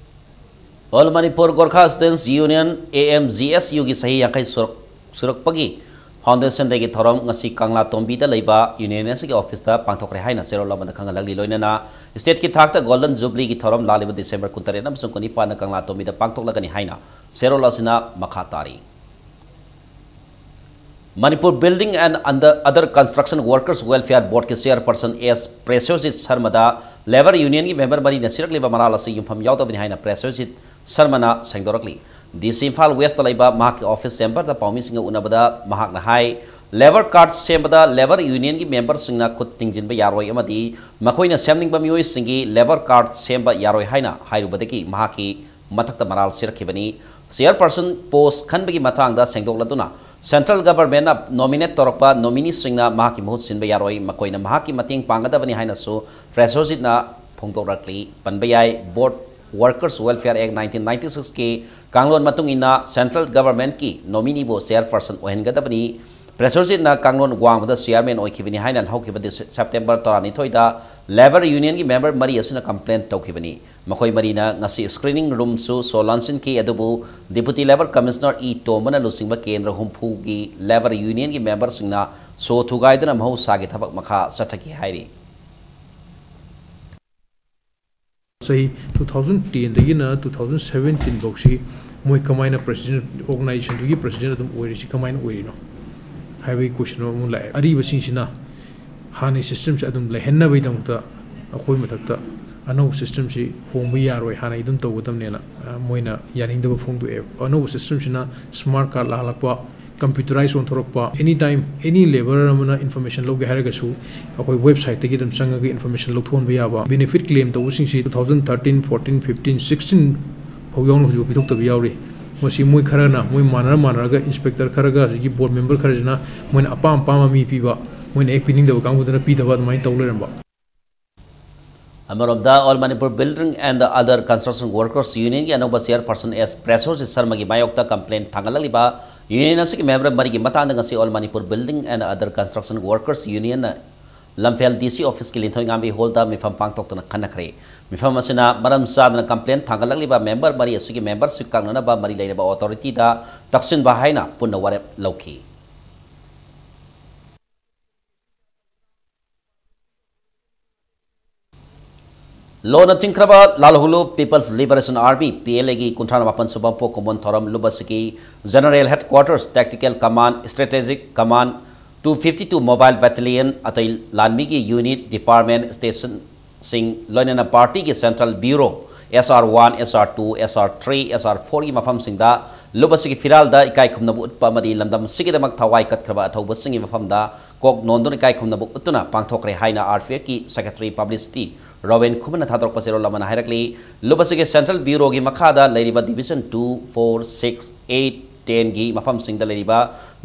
All Manipur Gorkha Students Union, A M G S U ꯒꯤ ꯆꯍꯤ ꯌꯥꯡꯈꯩ ꯁꯨꯔꯛ-, ꯁꯨꯔꯛꯄꯒꯤ Foundation Dayꯒꯤ ꯊꯧꯔꯝ ꯉꯁꯤ ꯀꯪꯂꯥ ꯇꯣꯝꯕꯤꯗ ꯂꯩꯕ ꯌꯨꯅꯤꯌꯟ ꯑꯁꯤꯒꯤ ꯑꯣꯐꯤꯁꯇ ꯄꯥꯡꯊꯣꯛꯈ꯭ꯔꯦ ꯍꯥꯏꯅ ꯆꯦꯔꯣꯜ ꯑꯃꯗ ꯈꯪꯍꯜꯂꯛꯂꯤ꯫ ꯂꯣꯏꯅꯅ ꯁ꯭ꯇꯦꯠꯀꯤ ꯊꯥꯛꯇ ꯒꯣꯜꯗꯟ ꯖꯨꯕꯂꯤꯒꯤ ꯊꯧꯔꯝ ꯂꯥꯛꯂꯤꯕ ꯗꯤꯁꯦꯝꯕꯔ ꯀꯨꯟꯇꯔꯦꯠ ꯑꯃꯁꯨꯡ ꯀꯨꯟꯅꯤꯄꯥꯟꯗ ꯀꯪꯂꯥ ꯇꯣꯝꯕꯤꯗ ꯄꯥꯡꯊꯣꯛꯂꯒꯅꯤ ꯍꯥꯏꯅ ꯆꯦꯔꯣꯜ ꯑꯁꯤꯅ ꯃꯈꯥ ꯇꯥꯔꯤ꯫ Manipur Building and Under-, Other Construction Workers Welfare Boardꯀꯤ ꯆꯦꯌꯔꯄꯔꯁꯟ S ꯄ꯭ꯔꯦꯁꯣꯖꯤꯠ ꯁꯔꯃꯗ labour ꯌꯨꯅꯤꯌꯟꯒꯤ member ꯃꯔꯤꯅ ꯁꯤꯔꯛꯂꯤꯕ ꯃꯔꯥꯜ ꯑꯁꯤ ꯌꯨꯝꯐꯝ ꯌꯥꯎꯗꯕꯅꯤ ꯍꯥꯏꯅ ꯄ꯭ꯔꯦꯁꯣꯖꯤꯠ ꯁꯔꯃꯅ ꯁꯦꯡꯗꯣꯔꯛꯂꯤ꯫ ꯗꯤ ꯁꯤ ꯏꯝꯐꯥꯜ ꯋꯦꯁꯇ ꯂꯩꯕ ꯃꯍꯥꯛꯀꯤ ꯑꯣꯐꯤꯁ ꯆꯦꯝꯕꯔꯗ ꯄꯥꯎꯃꯤꯁꯤꯡꯒ ꯎꯅꯕꯗ ꯃꯍꯥꯛꯅ ꯍꯥꯏ, ꯂꯦꯕꯔ ꯀꯥꯔꯗ ꯁꯦꯝꯕꯗ ꯂꯦꯕꯔ ꯌꯨꯅꯤꯌꯟꯒꯤ ꯃꯦꯝꯕꯔꯁꯤꯡꯅ ꯈꯨꯠ ꯊꯤꯡꯖꯤꯟꯕ ꯌꯥꯔꯣꯏ ꯑꯃꯗꯤ ꯃꯈꯣꯏꯅ ꯁꯦꯝꯅꯤꯡꯕ ꯃꯤꯑꯣꯏꯁꯤꯡꯒꯤ ꯂꯦꯕꯔ ꯀꯥꯔꯗ ꯁꯦꯝꯕ ꯌꯥꯔꯣꯏ ꯍꯥꯏꯅ ꯍꯥꯏꯔꯨꯕꯗꯒꯤ ꯃꯍꯥꯛꯀꯤ ꯃꯊꯛꯇ ꯃꯔꯥꯜ ꯁꯤꯔꯛꯈꯤꯕꯅꯤ꯫ ꯆꯦꯌꯔꯄꯔꯁꯟ ꯄꯣꯁ ꯈꯟꯕꯒꯤ ꯃꯇꯥꯡꯗ ꯁꯦꯡꯗꯣꯛꯂꯗꯨꯅ ꯁꯦꯟꯇ꯭ꯔꯦꯜ ꯒꯚꯔꯟꯃꯦꯟꯠꯅ ꯅꯣꯃꯤꯅꯦꯠ ꯇꯧꯔꯛꯄ ꯅꯣꯃꯤꯅꯤꯁꯤꯡꯅ ꯃꯍꯥꯛꯀꯤ ꯃꯍꯨꯠ ꯁꯤꯟꯕ ꯌꯥꯔꯣꯏ, ꯃꯈꯣꯏꯅ ꯃꯍꯥꯛꯀꯤ ꯃꯇꯦꯡ ꯄꯥꯡꯒꯗꯕꯅꯤ ꯍꯥꯏꯅꯁꯨ ꯄ꯭ꯔꯦꯁꯣꯖꯤꯠꯅ ꯐꯣꯡꯗꯣꯛꯂꯛꯂꯤ꯫ ꯄꯟꯕ ꯌꯥꯏ, ꯕꯣꯔꯗ ꯋꯥꯔꯀꯔꯁ ꯋꯦꯜꯐꯤꯌꯔ ꯑꯦꯛ ꯅꯥꯏꯟꯇꯤꯟ ꯅꯥꯏꯟꯇꯤ ꯁꯤꯛꯁꯀꯤ ꯀꯥꯡꯂꯣꯟ ꯃꯇꯨꯡ ꯏꯟꯅ ꯁꯦꯟꯇ꯭ꯔꯦꯜ ꯒꯚꯔꯟꯃꯦꯟꯠꯀꯤ ꯅꯣꯃꯤꯅꯤꯕꯨ ꯆꯦꯌꯔꯄꯔꯁꯟ ꯑꯣꯏꯍꯟꯒꯗꯕꯅꯤ꯫ ꯄ꯭ꯔꯦꯁꯣꯖꯤꯠꯅ ꯀꯥꯡꯂꯣꯟ ꯋꯥꯡꯃꯗ ꯆꯦꯌꯔꯃꯦꯟ ꯑꯣꯏꯈꯤꯕꯅꯤ ꯍꯥꯏꯅ ꯂꯧꯈꯤꯕ ꯗꯤꯁ-, ꯁꯦꯞꯇꯦꯝꯕꯔ ꯇꯔꯥꯅꯤꯊꯣꯏꯗ ꯂꯦꯕꯔ ꯌꯨꯅꯤꯌꯟꯒꯤ ꯃꯦꯝꯕꯔ ꯃꯔꯤ ꯑꯁꯤꯅ ꯀꯝꯄ꯭ꯂꯦꯟ ꯇꯧꯈꯤꯕꯅꯤ꯫ ꯃꯈꯣꯏ ꯃꯔꯤꯅ ꯉꯁꯤ ꯁ꯭ꯀ꯭ꯔꯤꯅꯤꯡ ꯔꯨꯝꯁꯨ ꯁꯣ ꯂꯣꯟꯁꯤꯟꯈꯤ, ꯑꯗꯨꯕꯨ ꯗꯤꯄꯨꯇꯤ ꯂꯦꯕꯔ ꯀꯃꯤꯁꯅꯔ ꯏ ꯇꯣꯝꯕꯅ ꯂꯨꯆꯤꯡꯕ ꯀꯦꯟꯗ꯭ꯔ ꯍꯨꯝꯐꯨꯒꯤ ꯂꯦꯕꯔ ꯌꯨꯅꯤꯌꯟꯒꯤ ꯃꯦꯝꯕꯔꯁꯤꯡꯅ ꯁꯣ ꯊꯨꯒꯥꯏꯗꯨꯅ ꯃꯍꯧꯁꯥꯒꯤ ꯊꯕꯛ ꯃꯈꯥ ꯆꯠꯊꯈꯤ ꯍꯥꯏꯔꯤ꯫ ꯆꯍꯤ two thousand ten ꯗꯒꯤꯅ two thousand seventeen ꯐꯥꯎꯁꯤ ꯃꯣꯏ ꯀꯃꯥꯏꯅ ꯄ꯭ꯔꯦꯁꯤꯗꯦꯟ, ꯑꯣꯔꯒꯅꯥꯏꯖꯦꯁꯟꯗꯨꯒꯤ ꯄ꯭ꯔꯦꯁꯤꯗꯦꯟ ꯑꯗꯨꯝ ꯑꯣꯏꯔꯤꯁꯤ ꯀꯃꯥꯏꯅ ꯑꯣꯏꯔꯤꯅꯣ ꯍꯥꯏꯕꯒꯤ ꯀꯣꯏꯁꯟ ꯑꯃ ꯂꯥꯛꯑꯦ꯫ ꯑꯔꯤꯕꯁꯤꯡꯁꯤꯅ ꯍꯥꯟꯅꯒꯤ ꯁꯤꯁꯇꯦꯝꯁꯦ ꯑꯗꯨꯝ ꯂꯩꯍꯟꯅꯕꯒꯤꯗꯃꯛꯇ ꯑꯩꯈꯣꯏ ꯃꯊꯛꯇ ꯑꯅꯧꯕ ꯁꯤꯁꯇꯦꯝꯁꯤ ꯍꯣꯡꯕ ꯌꯥꯔꯣꯏ, ꯍꯥꯟꯅꯒꯤ ꯑꯗꯨꯝ ꯇꯧꯒꯗꯕꯅꯦꯅ, ꯑ, ꯃꯣꯏꯅ ꯌꯥꯅꯤꯡꯗꯕ ꯐꯣꯡꯗꯣꯛꯑꯦ꯫ ꯑꯅꯧꯕ ꯁꯤꯁꯇꯦꯝꯁꯤꯅ ꯁ꯭ꯃꯥꯔꯠ ꯀꯥꯔꯗ ꯂꯥꯛꯍꯜꯂꯛꯄ, Computerize ꯑꯣꯟꯊꯣꯔꯛꯄ, any time any laborer ꯑꯃꯅ information ꯂꯧꯒꯦ ꯍꯥꯏꯔꯒꯁꯨ ꯑꯩꯈꯣꯏ websiteꯇꯒꯤ ꯑꯗꯨꯝ ꯆꯪꯉꯒ information ꯂꯧꯊꯣꯛꯍꯟꯕ ꯌꯥꯕ, benefit claim ꯇꯧꯕꯁꯤꯡꯁꯤ two thousand thirteen, fourteen, fifteen, sixteen ꯐꯥꯎ ꯌꯥꯎꯅ ꯍꯧꯖꯤꯛꯐꯥꯎ ꯄꯤꯊꯣꯛꯇꯕ ꯌꯥꯎꯔꯤ꯫ ꯃꯁꯤ ꯃꯣꯏ ꯈꯔꯅ, ꯃꯣꯏ ꯃꯥꯟꯅꯔ ꯃꯥꯟꯅꯔꯒ inspector ꯈꯔꯒ ꯍꯧꯖꯤꯛꯀꯤ board member ꯈꯔꯁꯤꯅ ꯃꯣꯏꯅ ꯑꯄꯥꯝ ꯑꯄꯥꯝꯕ ꯃꯤ ꯄꯤꯕ, ꯃꯣꯏꯅ ꯍꯦꯛ ꯄꯤꯅꯤꯡꯗꯕ ꯀꯥꯡꯕꯨꯗꯨꯅ ꯄꯤꯗꯕ, ꯑꯗꯨꯃꯥꯏꯅ ꯇꯧ ꯂꯩꯔꯝꯕ꯫ ꯑꯃꯔꯣꯝꯗ, All Manipur Building and Other Construction Workers Unionꯒꯤ ꯑꯅꯧꯕ chairperson S ꯄ꯭ꯔꯦꯁꯣꯖꯤꯠ ꯁꯔꯃꯒꯤ ꯃꯥꯌꯣꯛꯇ complaint ꯊꯥꯡꯒꯠꯂꯛꯂꯤꯕ union ꯑꯁꯤꯒꯤ member ꯃꯔꯤꯒꯤ ꯃꯇꯥꯡꯗ ꯉꯁꯤ All Manipur Building and Other Construction Workers Unionꯅ ꯂꯝꯐꯦꯜ DC officeꯀꯤ ꯂꯤꯟꯊꯣꯏꯉꯥꯝꯕꯤ hallꯗ ꯃꯤꯐꯝ ꯄꯥꯡꯊꯣꯛꯇꯨꯅ ꯈꯟꯅꯈ꯭ꯔꯦ꯫ ꯃꯤꯐꯝ ꯑꯁꯤꯅ ꯃꯔꯝ ꯆꯥꯗꯅ complaint ꯊꯥꯡꯒꯠꯂꯛꯂꯤꯕ member ꯃꯔꯤ ꯑꯁꯤꯒꯤ membership ꯀꯛꯅꯅꯕ ꯃꯔꯤ ꯂꯩꯅꯕ authorityꯗ ꯇꯛꯁꯤꯟꯕ ꯍꯥꯏꯅ ꯄꯨꯟꯅ ꯋꯥꯔꯦꯞ ꯂꯧꯈꯤ꯫ ꯂꯣꯟꯅ ꯊꯤꯡꯈ꯭ꯔꯕ ꯂꯥꯜꯍꯧꯂꯨꯞ People's Liberation Army, PLAꯒꯤ ꯀꯨꯟꯊ꯭ꯔꯥ ꯃꯥꯄꯟ ꯁꯨꯕ ꯃꯄꯣꯛ ꯀꯨꯝꯑꯣꯟ ꯊꯧꯔꯝ ꯂꯨꯞ ꯑꯁꯤꯒꯤ General Headquarters, Tactical Command, Strategic Command, two fifty two Mobile Battalion, ꯑꯇꯩ ꯂꯥꯟꯃꯤꯒꯤ unit, department, stationꯁꯤꯡ, ꯂꯣꯏꯅꯅ partyꯒꯤ Central Bureau, SR one, SR two, SR three, SR fourꯒꯤ ꯃꯐꯝꯁꯤꯡꯗ ꯂꯨꯞ ꯑꯁꯤꯒꯤ ꯐꯤꯔꯥꯜꯗ ꯏꯀꯥꯏ ꯈꯨꯝꯅꯕ ꯎꯠꯄ ꯑꯃꯗꯤ ꯂꯝꯗꯝ ꯑꯁꯤꯒꯤꯗꯃꯛ ꯊꯋꯥꯏ ꯀꯠꯈ꯭ꯔꯕ ꯑꯊꯧꯕꯁꯤꯡꯒꯤ ꯃꯐꯝꯗ ꯀꯣꯛ ꯅꯣꯟꯗꯨꯅ ꯏꯀꯥꯏ ꯈꯨꯝꯅꯕ ꯎꯠꯇꯨꯅ ꯄꯥꯡꯊꯣꯛꯈ꯭ꯔꯦ ꯍꯥꯏꯅ RPFꯀꯤ Secretary Publicity ꯔꯣꯕꯤꯟ ꯈꯨꯃꯟꯅ ꯊꯥꯗꯣꯔꯛꯄ ꯆꯦꯔꯣꯜ ꯑꯃꯅ ꯍꯥꯏꯔꯛꯂꯤ꯫ ꯂꯨꯞ ꯑꯁꯤꯒꯤ Central Bureauꯒꯤ ꯃꯈꯥꯗ ꯂꯩꯔꯤꯕ Division two, four, six, eight, tenꯒꯤ ꯃꯐꯝꯁꯤꯡꯗ ꯂꯩꯔꯤꯕ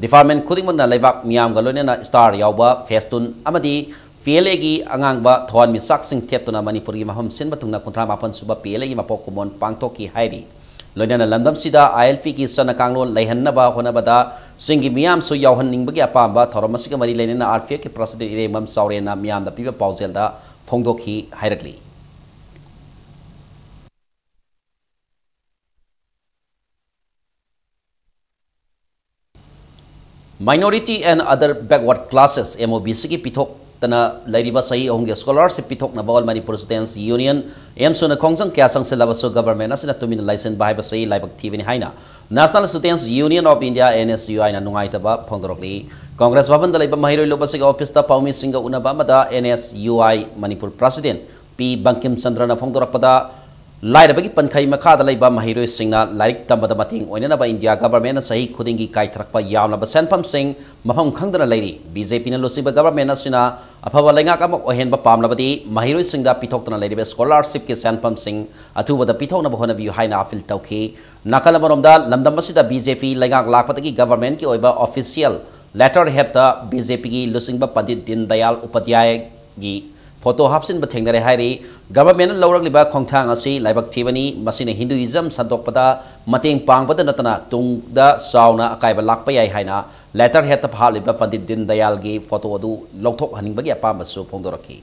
department ꯈꯨꯗꯤꯡꯃꯛꯅ ꯂꯩꯕꯥꯛ ꯃꯤꯌꯥꯝꯒ ꯂꯣꯏꯅꯅ star ꯌꯥꯎꯕ festoon ꯑꯃꯗꯤ PLAꯒꯤ ꯑꯉꯥꯡꯕ ꯊꯋꯥꯟꯃꯤꯆꯥꯛꯁꯤꯡ ꯊꯦꯠꯇꯨꯅ ꯃꯅꯤꯄꯨꯔꯒꯤ ꯃꯐꯝ ꯁꯤꯟꯕ ꯊꯨꯡꯅ ꯀꯨꯟꯊ꯭ꯔꯥ ꯃꯥꯄꯟ ꯁꯨꯕ PLAꯒꯤ ꯃꯄꯣꯛ ꯀꯨꯝꯑꯣꯟ ꯄꯥꯡꯊꯣꯛꯈꯤ ꯍꯥꯏꯔꯤ꯫ ꯂꯣꯏꯅꯅ ꯂꯝꯗꯝꯁꯤꯗ ILPꯒꯤ ꯆꯠꯅ ꯀꯥꯡꯂꯣꯟ ꯂꯩꯍꯟꯅꯕ ꯍꯣꯠꯅꯕꯗ ꯆꯤꯡꯒꯤ ꯃꯤꯌꯥꯝꯁꯨ ꯌꯥꯎꯍꯟꯅꯤꯡꯕꯒꯤ ꯑꯄꯥꯝꯕ ꯊꯧꯔꯝ ꯑꯁꯤꯒ ꯃꯔꯤ ꯂꯩꯅꯅ RPFꯀꯤ President ꯏꯔꯦꯡꯕꯝ ꯆꯥꯎꯔꯦꯟꯅ ꯃꯤꯌꯥꯝꯗ ꯄꯤꯕ ꯄꯥꯎꯖꯦꯜꯗ ꯐꯣꯡꯗꯣꯛꯈꯤ ꯍꯥꯏꯔꯛꯂꯤ꯫ Minority and Other Backward Classes, MOBCꯒꯤ ꯄꯤꯊꯣꯛꯇꯅ ꯂꯩꯔꯤꯕ ꯆꯍꯤ ꯑꯍꯨꯝꯒꯤ scholarship ꯄꯤꯊꯣꯛꯅꯕ All Manipur Students Union, AMSUꯅ ꯈꯣꯡꯖꯪ ꯀꯌꯥ ꯆꯪꯁꯤꯜꯂꯕꯁꯨ government ꯑꯁꯤꯅ ꯇꯨꯃꯤꯟꯅ ꯂꯩꯁꯤꯟꯕ ꯍꯥꯏꯕꯁꯤ ꯂꯥꯏꯕꯛ ꯊꯤꯕꯅꯤ ꯍꯥꯏꯅ National Students Union of India, NSUIꯅ ꯅꯨꯡꯉꯥꯏꯇꯕ ꯐꯣꯡꯗꯣꯔꯛꯂꯤ꯫ Congress ꯚꯕꯟꯗ ꯂꯩꯕ ꯃꯍꯩꯔꯣꯏ ꯂꯨꯞ ꯑꯁꯤꯒꯤ officeꯇ ꯄꯥꯎꯃꯤꯁꯤꯡꯒ ꯎꯅꯕ ꯑꯃꯗ NSUI ꯃꯅꯤꯄꯨꯔ President ꯄꯤ ꯕꯪꯀꯤꯝ ꯆꯟꯗ꯭ꯔꯅ ꯐꯣꯡꯗꯣꯔꯛꯄꯗ, ꯂꯥꯏꯔꯕꯒꯤ ꯄꯟꯈꯩ ꯃꯈꯥꯗ ꯂꯩꯕ ꯃꯍꯩꯔꯣꯏꯁꯤꯡꯅ ꯂꯥꯏꯔꯤꯛ ꯇꯝꯕꯗ ꯃꯇꯦꯡ ꯑꯣꯏꯅꯅꯕ ꯏꯟꯗꯤꯌꯥ ꯒꯚꯔꯟꯃꯦꯟꯠꯅ ꯆꯍꯤ ꯈꯨꯗꯤꯡꯒꯤ ꯀꯥꯏꯊꯔꯛꯄ ꯌꯥꯝꯂꯕ ꯁꯦꯟꯐꯝꯁꯤꯡ ꯃꯐꯝ ꯈꯪꯗꯅ ꯂꯩꯔꯤ꯫ ꯕꯤ ꯖꯦ ꯄꯤꯅ ꯂꯨꯆꯤꯡꯕ ꯒꯚꯔꯟꯃꯦꯟꯠ ꯑꯁꯤꯅ ꯑꯐꯕ ꯂꯩꯉꯥꯛ ꯑꯃ ꯑꯣꯏꯍꯟꯕ ꯄꯥꯝꯂꯕꯗꯤ ꯃꯍꯩꯔꯣꯏꯁꯤꯡꯗ ꯄꯤꯊꯣꯛꯇꯨꯅ ꯂꯩꯔꯤꯕ ꯁ꯭ꯀꯣꯂꯥꯔꯁꯤꯞꯀꯤ ꯁꯦꯟꯐꯝꯁꯤꯡ ꯑꯊꯨꯕꯗ ꯄꯤꯊꯣꯛꯅꯕ ꯍꯣꯠꯅꯕꯤꯌꯨ ꯍꯥꯏꯅ ꯑꯄꯤꯜ ꯇꯧꯈꯤ꯫ ꯅꯥꯀꯜ ꯑꯃꯔꯣꯝꯗ, ꯂꯝꯗꯝ ꯑꯁꯤꯗ ꯕꯤ ꯖꯦ ꯄꯤ ꯂꯩꯉꯥꯛ ꯂꯥꯛꯄꯗꯒꯤ ꯒꯚꯔꯟꯃꯦꯟꯠꯀꯤ ꯑꯣꯏꯕ ꯑꯣꯐꯤꯁꯤꯌꯦꯜ ꯂꯦꯇꯔ ꯍꯦꯗꯇ ꯕꯤ ꯖꯦ ꯄꯤꯒꯤ ꯂꯨꯆꯤꯡꯕ ꯄꯟꯗꯤꯠ ꯗꯤꯟ ꯗꯌꯥꯜ ꯎꯄꯥꯙ꯭ꯌꯥꯌꯒꯤ ꯐꯣꯇꯣ ꯍꯥꯞꯆꯤꯟꯕ ꯊꯦꯡꯅꯔꯦ ꯍꯥꯏꯔꯤ꯫ ꯒꯚꯔꯟꯃꯦꯟꯠꯅ ꯂꯧꯔꯛꯂꯤꯕ ꯈꯣꯡꯊꯥꯡ ꯑꯁꯤ ꯂꯥꯏꯕꯛ ꯊꯤꯕꯅꯤ꯫ ꯃꯁꯤꯅ ꯍꯤꯟꯗꯨꯏꯖꯝ ꯁꯟꯗꯣꯛꯄꯗ ꯃꯇꯦꯡ ꯄꯥꯡꯕꯗ ꯅꯠꯇꯅ ꯇꯨꯡꯗ ꯆꯥꯎꯅ ꯑꯀꯥꯏꯕ ꯂꯥꯛꯄ ꯌꯥꯏ ꯍꯥꯏꯅ ꯂꯦꯇꯔ ꯍꯦꯗꯇ ꯍꯥꯞꯂꯤꯕ ꯄꯟꯗꯤꯠ ꯗꯤꯟ ꯗꯌꯥꯜꯒꯤ ꯐꯣꯇꯣ ꯑꯗꯨ ꯂꯧꯊꯣꯛꯍꯟꯅꯤꯡꯕꯒꯤ ꯑꯄꯥꯝꯕꯁꯨ ꯐꯣꯡꯗꯣꯔꯛꯈꯤ꯫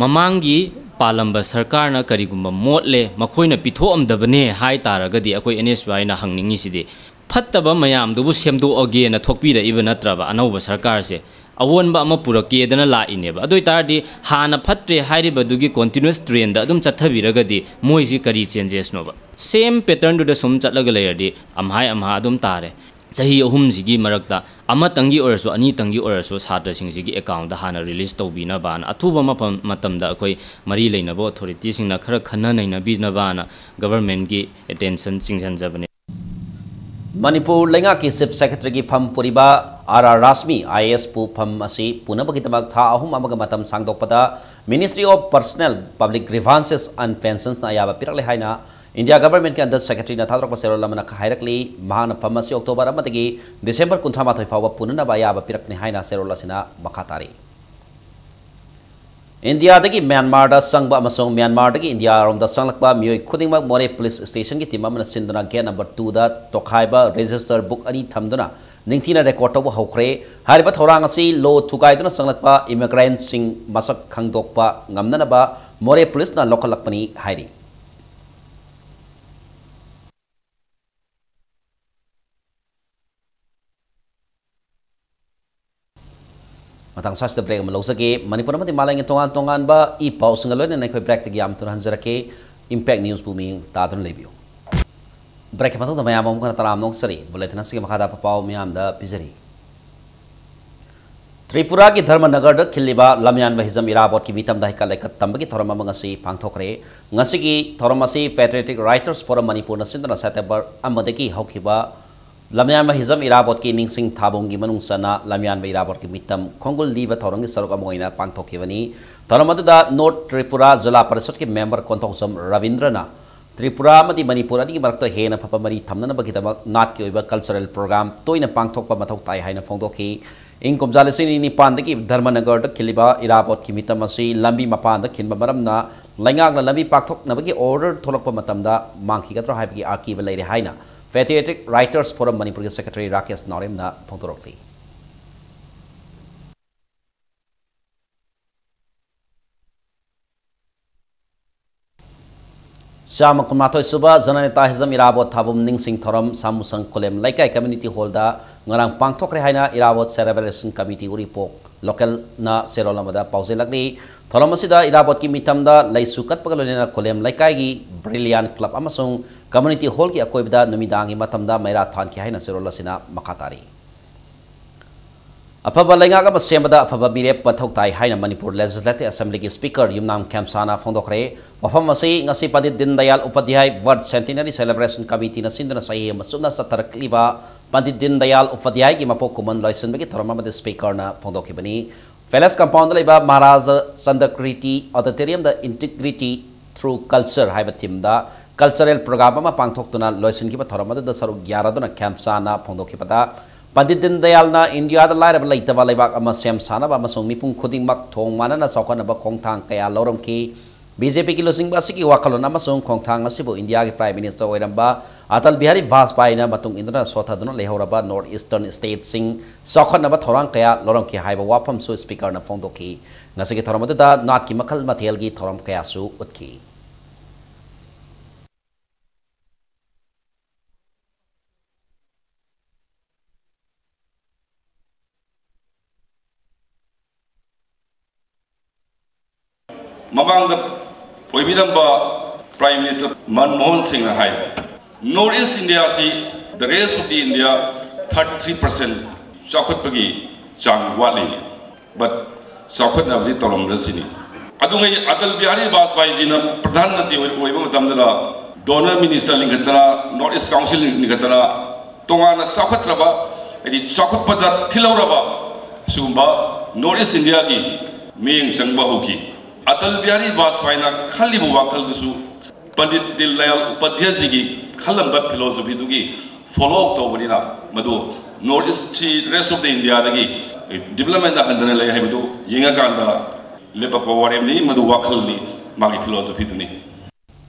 ꯃꯃꯥꯡꯒꯤ ꯄꯥꯜꯂꯝꯕ ꯁꯔꯀꯥꯔꯅ ꯀꯔꯤꯒꯨꯝꯕ ꯃꯣꯠꯂꯦ, ꯃꯈꯣꯏꯅ ꯄꯤꯊꯣꯛꯑꯝꯗꯕꯅꯦ ꯍꯥꯏ ꯇꯥꯔꯒꯗꯤ, ꯑꯩꯈꯣꯏ ꯑꯦꯟ ꯑꯦꯁ ꯋꯥꯏꯅ ꯍꯪꯅꯤꯡꯉꯤꯁꯤꯗꯤ, ꯐꯠꯇꯕ ꯃꯌꯥꯝꯗꯨꯕꯨ ꯁꯦꯝꯗꯣꯛꯑꯒꯦꯅ ꯊꯣꯛꯄꯤꯔꯛꯏꯕ ꯅꯠꯇ꯭ꯔꯕ? ꯑꯅꯧꯕ ꯁꯔꯀꯥꯔꯁꯦ ꯑꯑꯣꯟꯕ ꯑꯃ ꯄꯨꯔꯛꯀꯦꯗꯅ ꯂꯥꯛꯏꯅꯦꯕ꯫ ꯑꯗꯨ ꯑꯣꯏ ꯇꯥꯔꯗꯤ, ꯍꯥꯟꯅ ꯐꯠꯇ꯭ꯔꯦ ꯍꯥꯏꯔꯤꯕꯗꯨꯒꯤ ꯀꯣꯟꯇꯤꯅ꯭ꯌꯨꯁ ꯇ꯭ꯔꯦꯟꯗ ꯑꯗꯨꯝ ꯆꯠꯊꯕꯤꯔꯒꯗꯤ, ꯃꯣꯏꯁꯤ ꯀꯔꯤ ꯆꯦꯟꯖꯦꯁꯅꯣꯕ? ꯁꯦꯝ ꯄꯦꯇꯔꯟꯗꯨꯗ ꯁꯨꯝ ꯆꯠꯂꯒ ꯂꯩꯔꯗꯤ, ꯑꯝꯍꯥꯏ ꯑꯝꯍꯥ ꯑꯗꯨꯝ ꯇꯥꯔꯦ꯫ ꯆꯍꯤ ꯑꯍꯨꯝꯁꯤꯒꯤ ꯃꯔꯛꯇ ꯑꯃꯇꯪꯒꯤ ꯑꯣꯏꯔꯁꯨ, ꯑꯅꯤꯇꯪꯒꯤ ꯑꯣꯏꯔꯁꯨ, ꯁꯥꯇ꯭ꯔꯁꯤꯡꯁꯤꯒꯤ ꯑꯦꯀꯥꯎꯟꯗ ꯍꯥꯟꯅ ꯔꯤꯂꯤꯁ ꯇꯧꯕꯤꯅꯕꯅ, ꯑꯊꯨꯕ ꯃꯐꯝ, ꯃꯇꯝꯗ ꯑꯩꯈꯣꯏ ꯃꯔꯤ ꯂꯩꯅꯕ ꯑꯣꯊꯣꯔꯤꯇꯤꯁꯤꯡꯅ ꯈꯔ ꯈꯟꯅ ꯅꯩꯅꯕꯤꯅꯕꯅ ꯒꯚꯔꯟꯃꯦꯟꯠꯀꯤ ꯑꯦꯇꯦꯟꯁꯟ ꯆꯤꯡꯁꯤꯟꯖꯕꯅꯤ꯫ ꯃꯅꯤꯄꯨꯔ ꯂꯩꯉꯥꯛꯀꯤ ꯆꯤꯐ ꯁꯦꯀ꯭ꯔꯦꯇꯔꯤꯒꯤ ꯐꯝ ꯄꯨꯔꯤꯕ ꯑꯥꯔ ꯑꯥꯔ ꯔꯥꯖꯃꯤ ꯑꯥꯏ ꯑꯦ ꯑꯦꯁꯄꯨ ꯐꯝ ꯑꯁꯤ ꯄꯨꯅꯕꯒꯤꯗꯃꯛ ꯊꯥ ꯑꯍꯨꯝ ꯑꯃꯒ ꯃꯇꯝ ꯁꯥꯡꯗꯣꯛꯄꯗ Ministry of Personnel, Public Grievances and Pensionsꯅ ꯑꯌꯥꯕ ꯄꯤꯔꯛꯂꯦ ꯍꯥꯏꯅ ꯏꯟꯗꯤꯌꯥ ꯒꯚꯔꯟꯃꯦꯟꯠꯀꯤ ꯑꯟꯗꯔ ꯁꯦꯀ꯭ꯔꯦꯇꯔꯤꯅ ꯊꯥꯗꯣꯔꯛꯄ ꯆꯦꯔꯣꯜ ꯑꯃꯅ ꯍꯥꯏꯔꯛꯂꯤ꯫ ꯃꯍꯥꯛꯅ ꯐꯝ ꯑꯁꯤ ꯑꯣꯛꯇꯣꯕꯔ ꯑꯃꯗꯒꯤ ꯗꯤꯁꯦꯝꯕꯔ ꯀꯨꯟꯊ꯭ꯔꯥ ꯃꯥꯊꯣꯏ ꯐꯥꯎꯕ ꯄꯨꯅꯅꯕ ꯑꯌꯥꯕ ꯄꯤꯔꯛꯄꯅꯤ ꯍꯥꯏꯅ ꯆꯦꯔꯣꯜ ꯑꯁꯤꯅ ꯃꯈꯥ ꯇꯥꯔꯤ꯫ ꯏꯟꯗꯤꯌꯥꯗꯒꯤ ꯃ꯭ꯌꯥꯟꯃꯥꯔꯗ ꯆꯪꯕ ꯑꯃꯁꯨꯡ ꯃ꯭ꯌꯥꯟꯃꯥꯔꯗꯒꯤ ꯏꯟꯗꯤꯌꯥꯔꯣꯝꯗ ꯆꯪꯂꯛꯄ ꯃꯤꯑꯣꯏ ꯈꯨꯗꯤꯡꯃꯛ ꯃꯣꯔꯦ ꯄꯨꯂꯤꯁ ꯁ꯭ꯇꯦꯁꯟꯒꯤ ꯇꯤꯝ ꯑꯃꯅ ꯁꯤꯟꯗꯨꯅ ꯒꯦꯠ ꯅꯝꯕꯔ ꯇꯨꯗ ꯇꯣꯈꯥꯏꯕ ꯔꯦꯖꯤꯁꯇꯔ ꯕꯨꯛ ꯑꯅꯤ ꯊꯝꯗꯨꯅ ꯅꯤꯡꯊꯤꯅ ꯔꯦꯀꯣꯔꯗ ꯇꯧꯕ ꯍꯧꯈ꯭ꯔꯦ꯫ ꯍꯥꯏꯔꯤꯕ ꯊꯧꯔꯥꯡ ꯑꯁꯤ ꯂꯣ ꯊꯨꯒꯥꯏꯗꯨꯅ ꯆꯪꯂꯛꯄ ꯏꯃꯤꯒ꯭ꯔꯦꯟꯠꯁꯤꯡ ꯃꯁꯛ ꯈꯪꯗꯣꯛꯄ ꯉꯝꯅꯅꯕ ꯃꯣꯔꯦ ꯄꯨꯂꯤꯁꯅ ꯂꯧꯈꯠꯂꯛꯄꯅꯤ ꯍꯥꯏꯔꯤ꯫ ꯃꯇꯥꯡ ꯑꯁꯤꯗ ꯕ꯭ꯔꯦꯛ ꯑꯃ ꯂꯧꯖꯒꯦ꯫ ꯃꯅꯤꯄꯨꯔ ꯑꯃꯗꯤ ꯃꯥꯂꯦꯝꯒꯤ ꯇꯣꯉꯥꯟ ꯇꯣꯉꯥꯟꯕ ꯏ ꯄꯥꯎꯁꯤꯡꯒ ꯂꯣꯏꯅꯅ ꯑꯩꯈꯣꯏ ꯕ꯭ꯔꯦꯛꯇꯒꯤ ꯌꯥꯝ ꯊꯨꯅ ꯍꯟꯖꯔꯛꯀꯦ꯫ ꯏꯝꯄꯦꯛ ꯅ꯭ꯌꯨꯁꯄꯨ ꯃꯤꯠꯌꯦꯡ ꯇꯥꯗꯨꯅ ꯂꯩꯕꯤꯌꯨ꯫ ꯕ꯭ꯔꯦꯛꯀꯤ ꯃꯇꯨꯡꯗ ꯃꯌꯥꯝ ꯑꯃꯨꯛ ꯍꯟꯅ ꯇꯔꯥꯝꯅ ꯑꯣꯛꯆꯔꯤ꯫ ꯕꯨꯂꯦꯇꯤꯟ ꯑꯁꯤꯒꯤ ꯃꯈꯥꯗ ꯑꯐꯕ ꯄꯥꯎ ꯃꯌꯥꯝꯗ ꯄꯤꯖꯔꯤ꯫ ꯇ꯭ꯔꯤꯄꯨꯔꯥꯒꯤ ꯙꯔꯃꯅꯒꯔꯗ ꯈꯤꯜꯂꯤꯕ ꯂꯝꯌꯥꯟꯕ ꯍꯤꯖꯝ ꯏꯔꯥꯕꯣꯠꯀꯤ ꯃꯤꯇꯝꯗ ꯍꯩꯀꯠ ꯂꯩꯀꯠ ꯇꯝꯕꯒꯤ ꯊꯧꯔꯝ ꯑꯃ ꯉꯁꯤ ꯄꯥꯡꯊꯣꯛꯈ꯭ꯔꯦ꯫ ꯉꯁꯤꯒꯤ ꯊꯧꯔꯝ ꯑꯁꯤ Patriotic Writers Forum ꯃꯅꯤꯄꯨꯔꯅ ꯁꯤꯟꯗꯨꯅ September ꯑꯃꯗꯒꯤ ꯍꯧꯈꯤꯕ ꯂꯝꯌꯥꯟꯕ ꯍꯤꯖꯝ ꯏꯔꯥꯕꯣꯠꯀꯤ ꯅꯤꯡꯁꯤꯡ ꯊꯥꯕꯨꯡꯒꯤ ꯃꯅꯨꯡ ꯆꯟꯅ ꯂꯝꯌꯥꯟꯕ ꯏꯔꯥꯕꯣꯠꯀꯤ ꯃꯤꯇꯝ ꯈꯣꯡꯒꯨꯜ ꯂꯤꯕ ꯊꯧꯔꯝꯒꯤ ꯁꯔꯨꯛ ꯑꯃ ꯑꯣꯏꯅ ꯄꯥꯡꯊꯣꯛꯈꯤꯕꯅꯤ꯫ ꯊꯧꯔꯝ ꯑꯗꯨꯗ North Tripura ꯖꯤꯂꯥ ꯄꯔꯤꯁꯠꯀꯤ member ꯀꯣꯟꯊꯧꯖꯝ ꯔꯕꯤꯟꯗ꯭ꯔꯅ ꯇ꯭ꯔꯤꯄꯨꯔꯥ ꯑꯃꯗꯤ ꯃꯅꯤꯄꯨꯔ ꯑꯅꯤꯒꯤ ꯃꯔꯛꯇ ꯍꯦꯟꯅ ꯐꯕ ꯃꯔꯤ ꯊꯝꯅꯅꯕꯒꯤꯗꯃꯛ ꯅꯥꯠꯀꯤ ꯑꯣꯏꯕ cultural program ꯇꯣꯏꯅ ꯄꯥꯡꯊꯣꯛꯄ ꯃꯊꯧ ꯇꯥꯏ ꯍꯥꯏꯅ ꯐꯣꯡꯗꯣꯛꯈꯤ꯫ ꯏꯪ ꯀꯨꯝꯖꯥ ꯂꯤꯁꯤꯡ ꯑꯅꯤ ꯅꯤꯄꯥꯟꯗꯒꯤ ꯙꯔꯃꯅꯒꯔꯗ ꯈꯤꯜꯂꯤꯕ ꯏꯔꯥꯕꯣꯠꯀꯤ ꯃꯤꯇꯝ ꯑꯁꯤ ꯂꯝꯕꯤ ꯃꯄꯥꯟꯗ ꯈꯤꯟꯕ ꯃꯔꯝꯅ ꯂꯩꯉꯥꯛꯅ ꯂꯝꯕꯤ ꯄꯥꯛꯊꯣꯛꯅꯕꯒꯤ order ꯊꯣꯛꯂꯛꯄ ꯃꯇꯝꯗ ꯃꯥꯡꯈꯤꯒꯗ꯭ꯔꯥ ꯍꯥꯏꯕꯒꯤ ꯑꯀꯤꯕ ꯂꯩꯔꯦ ꯍꯥꯏꯅ Patriotic Writers Forum ꯃꯅꯤꯄꯨꯔꯒꯤ secretary ꯔꯥꯀꯦꯁ ꯅꯥꯎꯔꯦꯝꯅ ꯐꯣꯡꯗꯣꯔꯛꯂꯤ꯫ ꯆꯥꯝꯃ ꯀꯨꯟꯃꯥꯊꯣꯏ ꯁꯨꯕ ꯖꯅꯅꯦꯇꯥ ꯍꯤꯖꯝ ꯏꯔꯥꯕꯣꯠ ꯊꯥꯕꯨꯝ ꯅꯤꯡꯁꯤꯡ ꯊꯧꯔꯝ ꯁꯥꯃꯨꯁꯪ ꯈꯨꯂꯦꯝ ꯂꯩꯀꯥꯏ community hallꯗ ꯉꯔꯥꯡ ꯄꯥꯡꯊꯣꯛꯈ꯭ꯔꯦ ꯍꯥꯏꯅ ꯏꯔꯥꯕꯣꯠ celebration committee ꯎꯔꯤꯄꯣꯛ localꯅ ꯆꯦꯔꯣꯜ ꯑꯃꯗ ꯄꯥꯎꯖꯦꯜꯂꯛꯂꯤ꯫ ꯊꯧꯔꯝ ꯑꯁꯤꯗ ꯏꯔꯥꯕꯣꯠꯀꯤ ꯃꯤꯇꯝꯗ ꯂꯩꯁꯨ ꯀꯠꯄꯒ ꯂꯣꯏꯅꯅ ꯈꯨꯂꯦꯝ ꯂꯩꯀꯥꯏꯒꯤ Brilliant Club ꯑꯃꯁꯨꯡ community hallꯒꯤ ꯑꯀꯣꯏꯕꯗ ꯅꯨꯃꯤꯗꯥꯡꯒꯤ ꯃꯇꯝꯗ ꯃꯩꯔꯥ ꯊꯥꯟꯈꯤ ꯍꯥꯏꯅ ꯆꯦꯔꯣꯜ ꯑꯁꯤꯅ ꯃꯈꯥ ꯇꯥꯔꯤ꯫ ꯑꯐꯕ ꯂꯩꯉꯥꯛ ꯑꯃ ꯁꯦꯝꯕꯗ ꯑꯐꯕ ꯃꯤꯔꯦꯞ ꯃꯊꯧ ꯇꯥꯏ ꯍꯥꯏꯅ ꯃꯅꯤꯄꯨꯔ Legislative Assemblyꯒꯤ Speaker ꯌꯨꯝꯅꯥꯝ ꯈꯦꯝꯁꯥꯅ ꯐꯣꯡꯗꯣꯛꯈ꯭ꯔꯦ꯫ ꯋꯥꯐꯝ ꯑꯁꯤ ꯉꯁꯤ ꯄꯟꯗꯤꯠ ꯗꯤꯟ ꯗꯌꯥꯜ ꯎꯄꯥꯙ꯭ꯌꯥꯏ Birth Centenary Celebration Committeeꯅ ꯁꯤꯟꯗꯨꯅ ꯆꯍꯤ ꯑꯃ ꯆꯨꯞꯅ ꯆꯠꯊꯔꯛꯂꯤꯕ ꯄꯟꯗꯤꯠ ꯗꯤꯟ ꯗꯌꯥꯜ ꯎꯄꯥꯙ꯭ꯌꯥꯏꯒꯤ ꯃꯄꯣꯛ ꯀꯨꯝꯑꯣꯟ ꯂꯣꯏꯁꯤꯟꯕꯒꯤ ꯊꯧꯔꯝ ꯑꯃꯗ Speakerꯅ ꯐꯣꯡꯗꯣꯛꯈꯤꯕꯅꯤ꯫ Palace compoundꯗ ꯂꯩꯕ ꯃꯍꯥꯔꯥꯖ ꯆꯟꯗꯀ꯭ꯔꯤꯇꯤ Auditoriumꯗ Integrity Through Culture ꯍꯥꯏꯕ themeꯗ cultural program ꯑꯃ ꯄꯥꯡꯊꯣꯛꯇꯨꯅ ꯂꯣꯏꯁꯤꯟꯈꯤꯕ ꯊꯧꯔꯝ ꯑꯗꯨꯗ ꯁꯔꯨꯛ ꯌꯥꯔꯗꯨꯅ ꯈꯦꯝꯁꯥꯅ ꯐꯣꯡꯗꯣꯛꯈꯤꯕꯗ, ꯄꯟꯗꯤꯠ ꯗꯤꯟ ꯗꯌꯥꯜꯅ ꯏꯟꯗꯤꯌꯥꯗ ꯂꯥꯏꯔꯕ ꯂꯩꯇꯕ ꯂꯩꯕꯥꯛ ꯑꯃ ꯁꯦꯝ ꯁꯥꯅꯕ ꯑꯃꯁꯨꯡ ꯃꯤꯄꯨꯝ ꯈꯨꯗꯤꯡꯃꯛ ꯊꯣꯡ ꯃꯥꯟꯅꯅ ꯆꯥꯎꯈꯠꯅꯕ ꯈꯣꯡꯊꯥꯡ ꯀꯌꯥ ꯂꯧꯔꯝꯈꯤ꯫ BJPꯒꯤ ꯂꯨꯆꯤꯡꯕ ꯑꯁꯤꯒꯤ ꯋꯥꯈꯜꯂꯣꯟ ꯑꯃꯁꯨꯡ ꯈꯣꯡꯊꯥꯡ ꯑꯁꯤꯕꯨ ꯏꯟꯗꯤꯌꯥꯒꯤ Prime Minister ꯑꯣꯏꯔꯝꯕ ꯑꯇꯜ ꯕꯤꯍꯥꯔꯤ ꯚꯥꯖꯄꯥꯏꯅ ꯃꯇꯨꯡ ꯏꯟꯗꯨꯅ ꯁꯣꯊꯗꯨꯅ ꯂꯩꯍꯧꯔꯕ North Eastern stateꯁꯤꯡ ꯆꯥꯎꯈꯠꯅꯕ ꯊꯧꯔꯥꯡ ꯀꯌꯥ ꯂꯧꯔꯝꯈꯤ ꯍꯥꯏꯕ ꯋꯥꯐꯝꯁꯨ Speakerꯅ ꯐꯣꯡꯗꯣꯛꯈꯤ꯫ ꯉꯁꯤꯒꯤ ꯊꯧꯔꯝ ꯑꯗꯨꯗ ꯅꯥꯠꯀꯤ ꯃꯈꯜ ꯃꯊꯦꯜꯒꯤ ꯊꯧꯔꯝ ꯀꯌꯥꯁꯨ ꯎꯠꯈꯤ꯫ ꯃꯃꯥꯡꯗ ꯑꯣꯏꯕꯤꯔꯝꯕ Prime Minister ꯃꯟꯃꯣꯍꯟ ꯁꯤꯡꯅ ꯍꯥꯏ, North East Indiaꯁꯤ the rest of the India thirty three percent ꯆꯥꯎꯈꯠꯄꯒꯤ ꯆꯥꯡ ꯋꯥꯠꯂꯤ꯫ But ꯆꯥꯎꯈꯠꯅꯕꯗꯤ ꯇꯧꯔꯝꯕ꯭ꯔꯥ ꯁꯤꯅꯤ꯫ ꯑꯗꯨꯉꯩ ꯑꯇꯜ ꯕꯤꯍꯥꯔꯤ ꯕꯥꯖꯄꯥꯏꯖꯤꯅ ꯄ꯭ꯔꯙꯥꯟ ꯃꯟꯇ꯭ꯔꯤ ꯑꯣꯏ-, ꯑꯣꯏꯕ ꯃꯇꯝꯗꯨꯗ ꯗꯣꯅꯔ ꯃꯤꯅꯤꯁꯇꯔ ꯂꯤꯡꯈꯠꯇꯅ, ꯅꯣꯔꯠ ꯏꯁ ꯀꯥꯎꯟꯁꯤꯜ ꯂꯤꯡꯈꯠꯇꯅ, ꯇꯣꯉꯥꯟꯅ ꯆꯥꯎꯈꯠꯇ꯭ꯔꯕ, ꯍꯥꯏꯗꯤ ꯆꯥꯎꯈꯠꯄꯗ ꯊꯤꯜꯍꯧꯔꯕ ꯁꯤꯒꯨꯝꯕ ꯅꯣꯔꯠ ꯏꯁ ꯏꯟꯗꯤꯌꯥꯒꯤ ꯃꯤꯠꯌꯦꯡ ꯆꯪꯕ ꯍꯧꯈꯤ꯫ ꯑꯇꯜ ꯕꯤꯍꯥꯔꯤ ꯕꯥꯖꯄꯥꯏꯅ ꯈꯜꯂꯤꯕ ꯋꯥꯈꯜꯗꯨꯁꯨ ꯄꯟꯗꯤꯠ ꯗꯤꯟ ꯗꯌꯥꯜ ꯎꯄꯥꯙ꯭ꯌꯥꯌꯖꯤꯒꯤ ꯈꯜꯂꯝꯕ ꯐꯤꯂꯣꯁꯣꯐꯤꯗꯨꯒꯤ ꯐꯣꯂꯣ ꯑꯞ ꯇꯧꯕꯅꯤꯅ, ꯃꯗꯨ ꯅꯣꯔꯠ ꯏꯁ ꯁꯤ ꯔꯦꯁ ꯑꯣꯐ ꯗ ꯏꯟꯗꯤꯌꯥꯗꯒꯤ ꯗꯤꯕꯂꯞꯃꯦꯟꯗ ꯍꯟꯊꯅ ꯂꯩ ꯍꯥꯏꯕꯗꯨ ꯌꯦꯡꯉꯀꯥꯟꯗ ꯂꯦꯞꯄꯛꯄ ꯋꯥꯔꯦꯞꯅꯤ꯫ ꯃꯗꯨ ꯋꯥꯈꯜꯅꯤ, ꯃꯥꯒꯤ ꯐꯤꯂꯣꯁꯣꯐꯤꯗꯨꯅꯤ꯫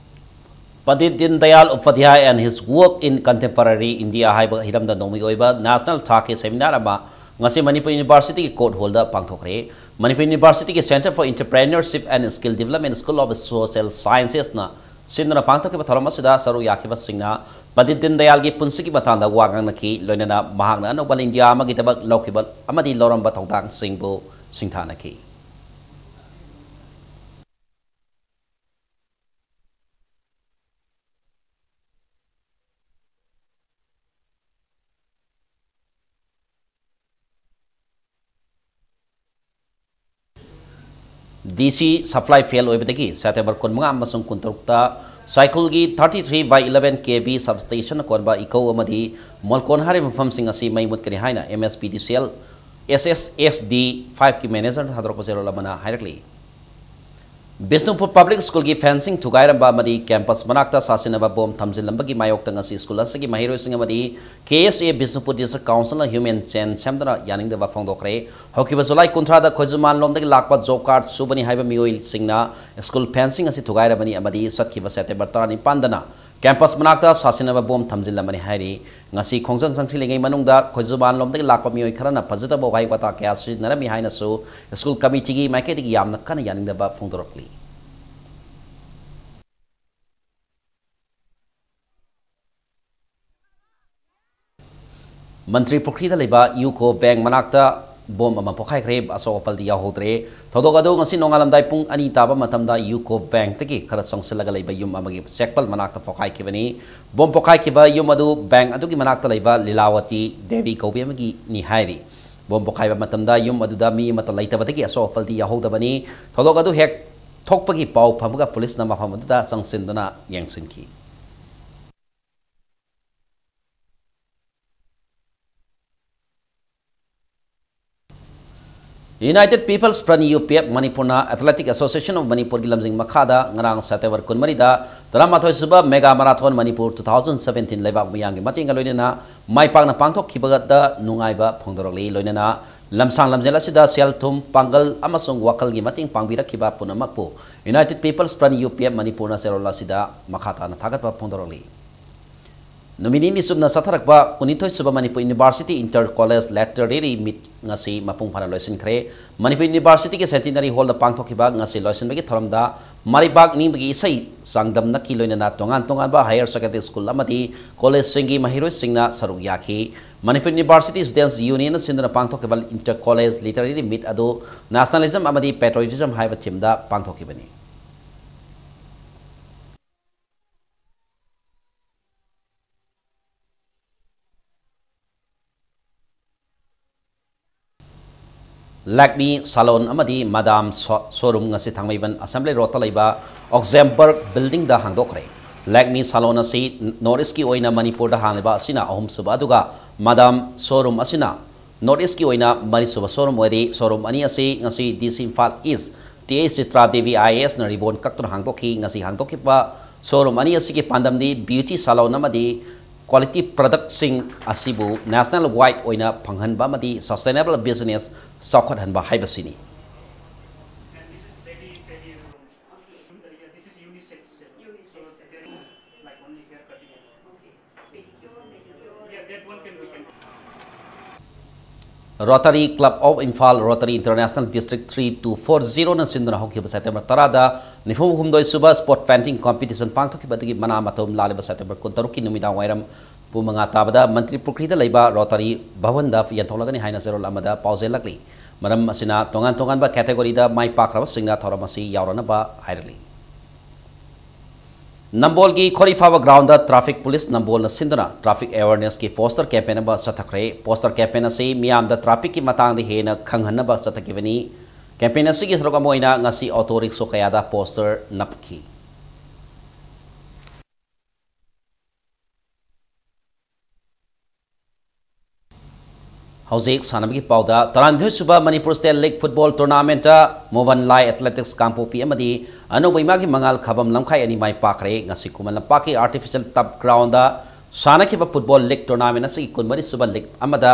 Pandit Deen Dayal Upadhyay and his work in contemporary India ꯍꯥꯏꯕ ꯍꯤꯔꯝꯗ ꯅꯣꯡꯃꯒꯤ ꯑꯣꯏꯕ ꯅꯦꯁꯅꯦꯜ ꯊꯥꯛꯀꯤ ꯁꯦꯃꯤꯅꯥꯔ ꯑꯃ ꯉꯁꯤ ꯃꯅꯤꯄꯨꯔ ꯌꯨꯅꯤꯚꯔꯁꯤꯇꯤꯒꯤ ꯀꯣꯔꯠ ꯍꯣꯜꯗ ꯄꯥꯡꯊꯣꯛꯈ꯭ꯔꯦ꯫ ꯃꯅꯤꯄꯨꯔ ꯌꯨꯅꯤꯚꯔꯁꯤꯇꯤꯒꯤ Centre for Entrepreneurship and Skill Development School of Social Sciences ꯅ ꯁꯤꯟꯗꯨꯅ ꯄꯥꯡꯊꯣꯛꯈꯤꯕ ꯊꯧꯔꯝ ꯑꯁꯤꯗ ꯁꯔꯨꯛ ꯌꯥꯈꯤꯕꯁꯤꯡꯅ ꯄꯟꯗꯤꯠ ꯗꯤꯟ ꯗꯌꯥꯜꯒꯤ ꯄꯨꯟꯁꯤꯒꯤ ꯃꯇꯥꯡꯗ ꯋꯥ ꯉꯥꯡꯅꯈꯤ꯫ ꯂꯣꯏꯅꯅ ꯃꯍꯥꯛꯅ ꯑꯅꯧꯕ ꯏꯟꯗꯤꯌꯥ ꯑꯃꯒꯤꯗꯃꯛ ꯂꯧꯈꯤꯕ ꯑꯃꯗꯤ ꯂꯧꯔꯝꯕ ꯊꯧꯗꯥꯡꯁꯤꯡꯕꯨ ꯁꯤꯡꯊꯥꯅꯈꯤ꯫ DC supply fail ꯑꯣꯏꯕꯗꯒꯤ September ꯀꯨꯟꯃꯉꯥ ꯑꯃꯁꯨꯡ ꯀꯨꯟꯇꯔꯨꯛꯇ ꯁꯥꯏꯈꯨꯜꯒꯤ thirty three by eleven KV substation ꯀꯣꯟꯕ ꯏꯀꯧ ꯑꯃꯗꯤ ꯃꯣꯜꯀꯣꯟ ꯍꯥꯏꯔꯤꯕ ꯃꯐꯝꯁꯤꯡ ꯑꯁꯤ ꯃꯩ ꯃꯨꯠꯀꯅꯤ ꯍꯥꯏꯅ MSPDCL SSSD five ꯀꯤ manager ꯅ ꯊꯥꯗꯣꯔꯛꯄ ꯆꯦꯔꯣꯜ ꯑꯃꯅ ꯍꯥꯏꯔꯛꯂꯤ꯫ ꯕꯤꯁꯅꯨꯄꯨꯔ Public School ꯒꯤ fencing ꯊꯨꯒꯥꯏꯔꯝꯕ ꯑꯃꯗꯤ campus ꯃꯅꯥꯛꯇ ꯁꯥꯁꯤꯟꯅꯕ ꯕꯣꯝ ꯊꯝꯖꯤꯜꯂꯝꯕꯒꯤ ꯃꯥꯌꯣꯛꯇ ꯉꯁꯤ school ꯑꯁꯤꯒꯤ ꯃꯍꯩꯔꯣꯏꯁꯤꯡ ꯑꯃꯗꯤ KSA ꯕꯤꯁꯅꯨꯄꯨꯔ District Council ꯅ human chain ꯁꯦꯝꯗꯨꯅ ꯌꯥꯅꯤꯡꯗꯕ ꯐꯣꯡꯗꯣꯛꯈ꯭ꯔꯦ꯫ ꯍꯧꯈꯤꯕ July ꯀꯨꯟꯊ꯭ꯔꯥꯗ ꯈꯣꯏꯖꯨꯃꯥꯟꯂꯣꯝꯗꯒꯤ ꯂꯥꯛꯄ job card ꯁꯨꯕꯅꯤ ꯍꯥꯏꯕ ꯃꯤꯑꯣꯏꯁꯤꯡꯅ school fencing ꯑꯁꯤ ꯊꯨꯒꯥꯏꯔꯕꯅꯤ ꯑꯃꯗꯤ ꯆꯠꯈꯤꯕ September ꯇꯔꯥꯅꯤꯄꯥꯟꯗꯅ campus ꯃꯅꯥꯛꯇ ꯁꯥꯁꯤꯟꯅꯕ ꯕꯣꯝ ꯊꯝꯖꯤꯜꯂꯝꯕꯅꯤ ꯍꯥꯏꯔꯤ꯫ ꯉꯁꯤ ꯈꯣꯡꯖꯪ ꯆꯪꯁꯤꯜꯂꯤꯉꯩ ꯃꯅꯨꯡꯗ ꯈꯣꯏꯖꯨꯃꯥꯟꯂꯣꯝꯗꯒꯤ ꯂꯥꯛꯄ ꯃꯤꯑꯣꯏ ꯈꯔꯅ ꯐꯖꯗꯕ ꯋꯥꯍꯩ ꯋꯥꯇꯥ ꯀꯌꯥ ꯁꯤꯖꯤꯟꯅꯔꯝꯃꯤ ꯍꯥꯏꯅꯁꯨ school committee ꯒꯤ ꯃꯥꯏꯀꯩꯗꯒꯤ ꯌꯥꯝꯅ ꯀꯟꯅ ꯌꯥꯅꯤꯡꯗꯕ ꯐꯣꯡꯗꯣꯔꯛꯂꯤ꯫ ꯃꯟꯇ꯭ꯔꯤ ꯄꯨꯈ꯭ꯔꯤꯗ ꯂꯩꯕ UCO Bank ꯃꯅꯥꯛꯇ ꯕꯣꯝ ꯑꯃ ꯄꯣꯈꯥꯏꯈ꯭ꯔꯦ꯫ ꯑꯁꯣꯛ ꯑꯄꯜꯗꯤ ꯌꯥꯎꯍꯧꯗ꯭ꯔꯦ꯫ ꯊꯧꯗꯣꯛ ꯑꯗꯨ ꯉꯁꯤ ꯅꯣꯡꯉꯥꯜꯂꯝꯗꯥꯏ ꯄꯨꯡ ꯑꯅꯤ ꯇꯥꯕ ꯃꯇꯝꯗ UCO Bank ꯇꯒꯤ ꯈꯔ ꯆꯪꯁꯤꯜꯂꯒ ꯂꯩꯕ ꯌꯨꯝ ꯑꯃꯒꯤ ꯆꯦꯛꯄꯜ ꯃꯅꯥꯛꯇ ꯄꯣꯈꯥꯏꯈꯤꯕꯅꯤ꯫ ꯕꯣꯝ ꯄꯣꯈꯥꯏꯈꯤꯕ ꯌꯨꯝ ꯑꯗꯨ bank ꯑꯗꯨꯒꯤ ꯃꯅꯥꯛꯇ ꯂꯩꯕ ꯂꯤꯂꯥꯋꯇꯤ ꯗꯦꯕꯤ ꯀꯧꯕꯤ ꯑꯃꯒꯤꯅꯤ ꯍꯥꯏꯔꯤ꯫ ꯕꯣꯝ ꯄꯣꯈꯥꯏꯕ ꯃꯇꯝꯗ ꯌꯨꯝ ꯑꯗꯨꯗ ꯃꯤ ꯑꯃꯠꯇ ꯂꯩꯇꯕꯗꯒꯤ ꯑꯁꯣꯛ ꯑꯐꯜꯗꯤ ꯌꯥꯎꯍꯧꯗꯕꯅꯤ꯫ ꯊꯧꯗꯣꯛ ꯑꯗꯨ ꯍꯦꯛ ꯊꯣꯛꯄꯒꯤ ꯄꯥꯎ ꯐꯪꯕꯒ ꯄꯨꯂꯤꯁꯅ ꯃꯐꯝ ꯑꯗꯨꯗ ꯆꯪꯁꯤꯟꯗꯨꯅ ꯌꯦꯡꯁꯤꯟꯈꯤ꯫ United People's Front, U P F, ꯃꯅꯤꯄꯨꯔꯅ Athletic Association of ꯃꯅꯤꯄꯨꯔꯒꯤ ꯂꯝꯖꯤꯡ ꯃꯈꯥꯗ ꯉꯔꯥꯡ ꯁꯦꯞꯇꯦꯝꯕꯔ ꯀꯨꯟꯃꯔꯤꯗ ꯇꯔꯥꯃꯥꯊꯣꯏ ꯁꯨꯕ Mega Marathon Manipur two thousand seventeen ꯂꯩꯕꯥꯛ ꯃꯤꯌꯥꯝꯒꯤ ꯃꯇꯦꯡꯒ ꯂꯣꯏꯅꯅ ꯃꯥꯏ ꯄꯥꯛꯅ ꯄꯥꯡꯊꯣꯛꯈꯤꯕꯗ ꯅꯨꯡꯉꯥꯏꯕ ꯐꯣꯡꯗꯣꯔꯛꯂꯤ꯫ ꯂꯣꯏꯅꯅ ꯂꯝꯁꯥꯡ ꯂꯝꯖꯦꯜ ꯑꯁꯤꯗ ꯁꯦꯜ ꯊꯨꯝ, ꯄꯥꯡꯒꯜ ꯑꯃꯁꯨꯡ ꯋꯥꯈꯜꯒꯤ ꯃꯇꯦꯡ ꯄꯥꯡꯕꯤꯔꯛꯈꯤꯕ ꯄꯨꯝꯅꯃꯛꯄꯨ United People's Front, U P F, ꯃꯅꯤꯄꯨꯔꯅ ꯆꯦꯔꯣꯜ ꯑꯁꯤꯗ ꯃꯈꯥ ꯇꯥꯅ ꯊꯥꯒꯠꯄ ꯐꯣꯡꯗꯣꯔꯛꯂꯤ꯫ ꯅꯨꯃꯤꯠ ꯅꯤꯅꯤ ꯆꯨꯞꯅ ꯆꯠꯊꯔꯛꯄ ꯀꯨꯟꯅꯤꯊꯣꯏ ꯁꯨꯕ Manipur University Inter College Literary Meet ꯉꯁꯤ ꯃꯄꯨꯡ ꯐꯥꯅ ꯂꯣꯏꯁꯤꯟꯈ꯭ꯔꯦ꯫ ꯃꯅꯤꯄꯨꯔ Universityꯒꯤ Centenary Hallꯗ ꯄꯥꯡꯊꯣꯛꯈꯤꯕ ꯉꯁꯤ ꯂꯣꯏꯁꯤꯟꯕꯒꯤ ꯊꯧꯔꯝꯗ ꯃꯔꯩꯕꯥꯛ ꯅꯤꯡꯕꯒꯤ ꯏꯁꯩ ꯆꯥꯡꯗꯝꯅꯈꯤ꯫ ꯂꯣꯏꯅꯅ ꯇꯣꯉꯥꯟ ꯇꯣꯉꯥꯟꯕ higher secondary school ꯑꯃꯗꯤ collegeꯁꯤꯡꯒꯤ ꯃꯍꯩꯔꯣꯏꯁꯤꯡꯅ ꯁꯔꯨꯛ ꯌꯥꯈꯤ꯫ ꯃꯅꯤꯄꯨꯔ University Students Unionꯅ ꯁꯤꯟꯗꯨꯅ ꯄꯥꯡꯊꯣꯛꯈꯤꯕ Inter College Literary Meet ꯑꯗꯨ Nationalism ꯑꯃꯗꯤ Patriotism ꯍꯥꯏꯕ themeꯗ ꯄꯥꯡꯊꯣꯛꯈꯤꯕꯅꯤ꯫ Lakme Salon ꯑꯃꯗꯤ Madam Sho-, Showroom ꯉꯁꯤ ꯊꯥꯡꯃꯩꯕꯟ Assembly Roadꯇ ꯂꯩꯕ Augsburg Buildingꯗ ꯍꯥꯡꯗꯣꯛꯈ꯭ꯔꯦ꯫ Lakme Salon ꯑꯁꯤ North Eastꯀꯤ ꯑꯣꯏꯅ ꯃꯅꯤꯄꯨꯔꯗ ꯍꯥꯡꯂꯤꯕ ꯑꯁꯤꯅ ꯑꯍꯨꯝꯁꯨꯕ, ꯑꯗꯨꯒ Madam Showroom ꯑꯁꯤꯅ North Eastꯀꯤ ꯑꯣꯏꯅ ꯃꯔꯤꯁꯨꯕ showroom ꯑꯣꯏꯔꯤ꯫ Showroom ꯑꯅꯤ ꯑꯁꯤ ꯉꯁꯤ D C Imphal East T H Chitra Devi I A S ꯅ ribbon ꯀꯛꯇꯨꯅ ꯍꯥꯡꯗꯣꯛꯈꯤ꯫ ꯉꯁꯤ ꯍꯥꯡꯗꯣꯛꯈꯤꯕ showroom ꯑꯅꯤ ꯑꯁꯤꯒꯤ ꯄꯥꯟꯗꯝꯗꯤ beauty salon ꯑꯃꯗꯤ quality productꯁꯤꯡ ꯑꯁꯤꯕꯨ national wide ꯑꯣꯏꯅ ꯐꯪꯍꯟꯕ ꯑꯃꯗꯤ sustainable business ꯆꯥꯎꯈꯠꯍꯟꯕ ꯍꯥꯏꯕꯁꯤꯅꯤ꯫ Rotary Club of Imphal, Rotary International District three two four zeroꯅ ꯁꯤꯟꯗꯨꯅ ꯍꯧꯈꯤꯕ ꯁꯦꯞꯇꯦꯝꯕꯔ ꯇꯔꯥꯗ ꯅꯤꯐꯨ ꯍꯨꯝꯗꯣꯏ ꯁꯨꯕ Spot Painting Competition ꯄꯥꯡꯊꯣꯛꯈꯤꯕ ꯑꯗꯨꯒꯤ ꯃꯅꯥ ꯃꯊꯨꯝ ꯂꯥꯛꯂꯤꯕ ꯁꯦꯞꯇꯦꯝꯕꯔ ꯀꯨꯟꯇꯔꯨꯛꯀꯤ ꯅꯨꯃꯤꯗꯥꯡ ꯋꯥꯏꯔꯝ ꯄꯨꯡ ꯃꯉꯥ ꯇꯥꯕꯗ ꯃꯟꯇ꯭ꯔꯤ ꯄꯨꯈ꯭ꯔꯤꯗ ꯂꯩꯕ Rotary ꯚꯕꯟꯗ ꯌꯦꯟꯊꯣꯛꯂꯒꯅꯤ ꯍꯥꯏꯅ ꯆꯦꯔꯣꯜ ꯑꯃꯗ ꯄꯥꯎꯖꯦꯜꯂꯛꯂꯤ꯫ ꯃꯔꯝ ꯑꯁꯤꯅ ꯇꯣꯉꯥꯟ ꯇꯣꯉꯥꯟꯕ categoryꯗ ꯃꯥꯏ ꯄꯥꯛꯈ꯭ꯔꯕꯁꯤꯡꯅ ꯊꯧꯔꯝ ꯑꯁꯤ ꯌꯥꯎꯔꯅꯕ ꯍꯥꯏꯔꯛꯂꯤ꯫ ꯅꯝꯕꯣꯜꯒꯤ ꯈꯣꯔꯤꯐꯥꯕ ground ꯗ traffic police ꯅꯝꯕꯣꯜꯅ ꯁꯤꯟꯗꯨꯅ traffic awareness ꯀꯤ poster campaign ꯑꯃ ꯆꯠꯊꯈ꯭ꯔꯦ꯫ Poster campaign ꯑꯁꯤ ꯃꯤꯌꯥꯝꯗ traffic ꯀꯤ ꯃꯇꯥꯡꯗ ꯍꯦꯟꯅ ꯈꯪꯍꯟꯅꯕ ꯆꯠꯊꯈꯤꯕꯅꯤ꯫ Campaign ꯑꯁꯤꯒꯤ ꯁꯔꯨꯛ ꯑꯃ ꯑꯣꯏꯅ ꯉꯁꯤ auto rickshaw ꯀꯌꯥꯗ poster ꯅꯞꯈꯤ꯫ ꯍꯧꯖꯤꯛ ꯁꯥꯟꯅꯕꯒꯤ ꯄꯥꯎꯗ, ꯇꯔꯥꯅꯤꯊꯣꯏ ꯁꯨꯕ Manipur State League Football Tournament ꯇ ꯃꯣꯕꯟ ꯂꯥꯏ Athletics ꯀꯥꯡꯄꯣꯛꯄꯤ ꯑꯃꯗꯤ ꯑꯅꯧꯕ ꯏꯃꯥꯒꯤ ꯃꯉꯥꯜ ꯈꯕꯝ ꯂꯝꯈꯥꯏ ꯑꯅꯤ ꯃꯥꯏ ꯄꯥꯛꯈ꯭ꯔꯦ꯫ ꯉꯁꯤ ꯈꯨꯃꯟ ꯂꯝꯄꯥꯛꯀꯤ artificial turf ground ꯗ ꯁꯥꯟꯅꯈꯤꯕ football league tournament ꯑꯁꯤꯒꯤ ꯀꯨꯟꯃꯔꯤ ꯁꯨꯕ league ꯑꯃꯗ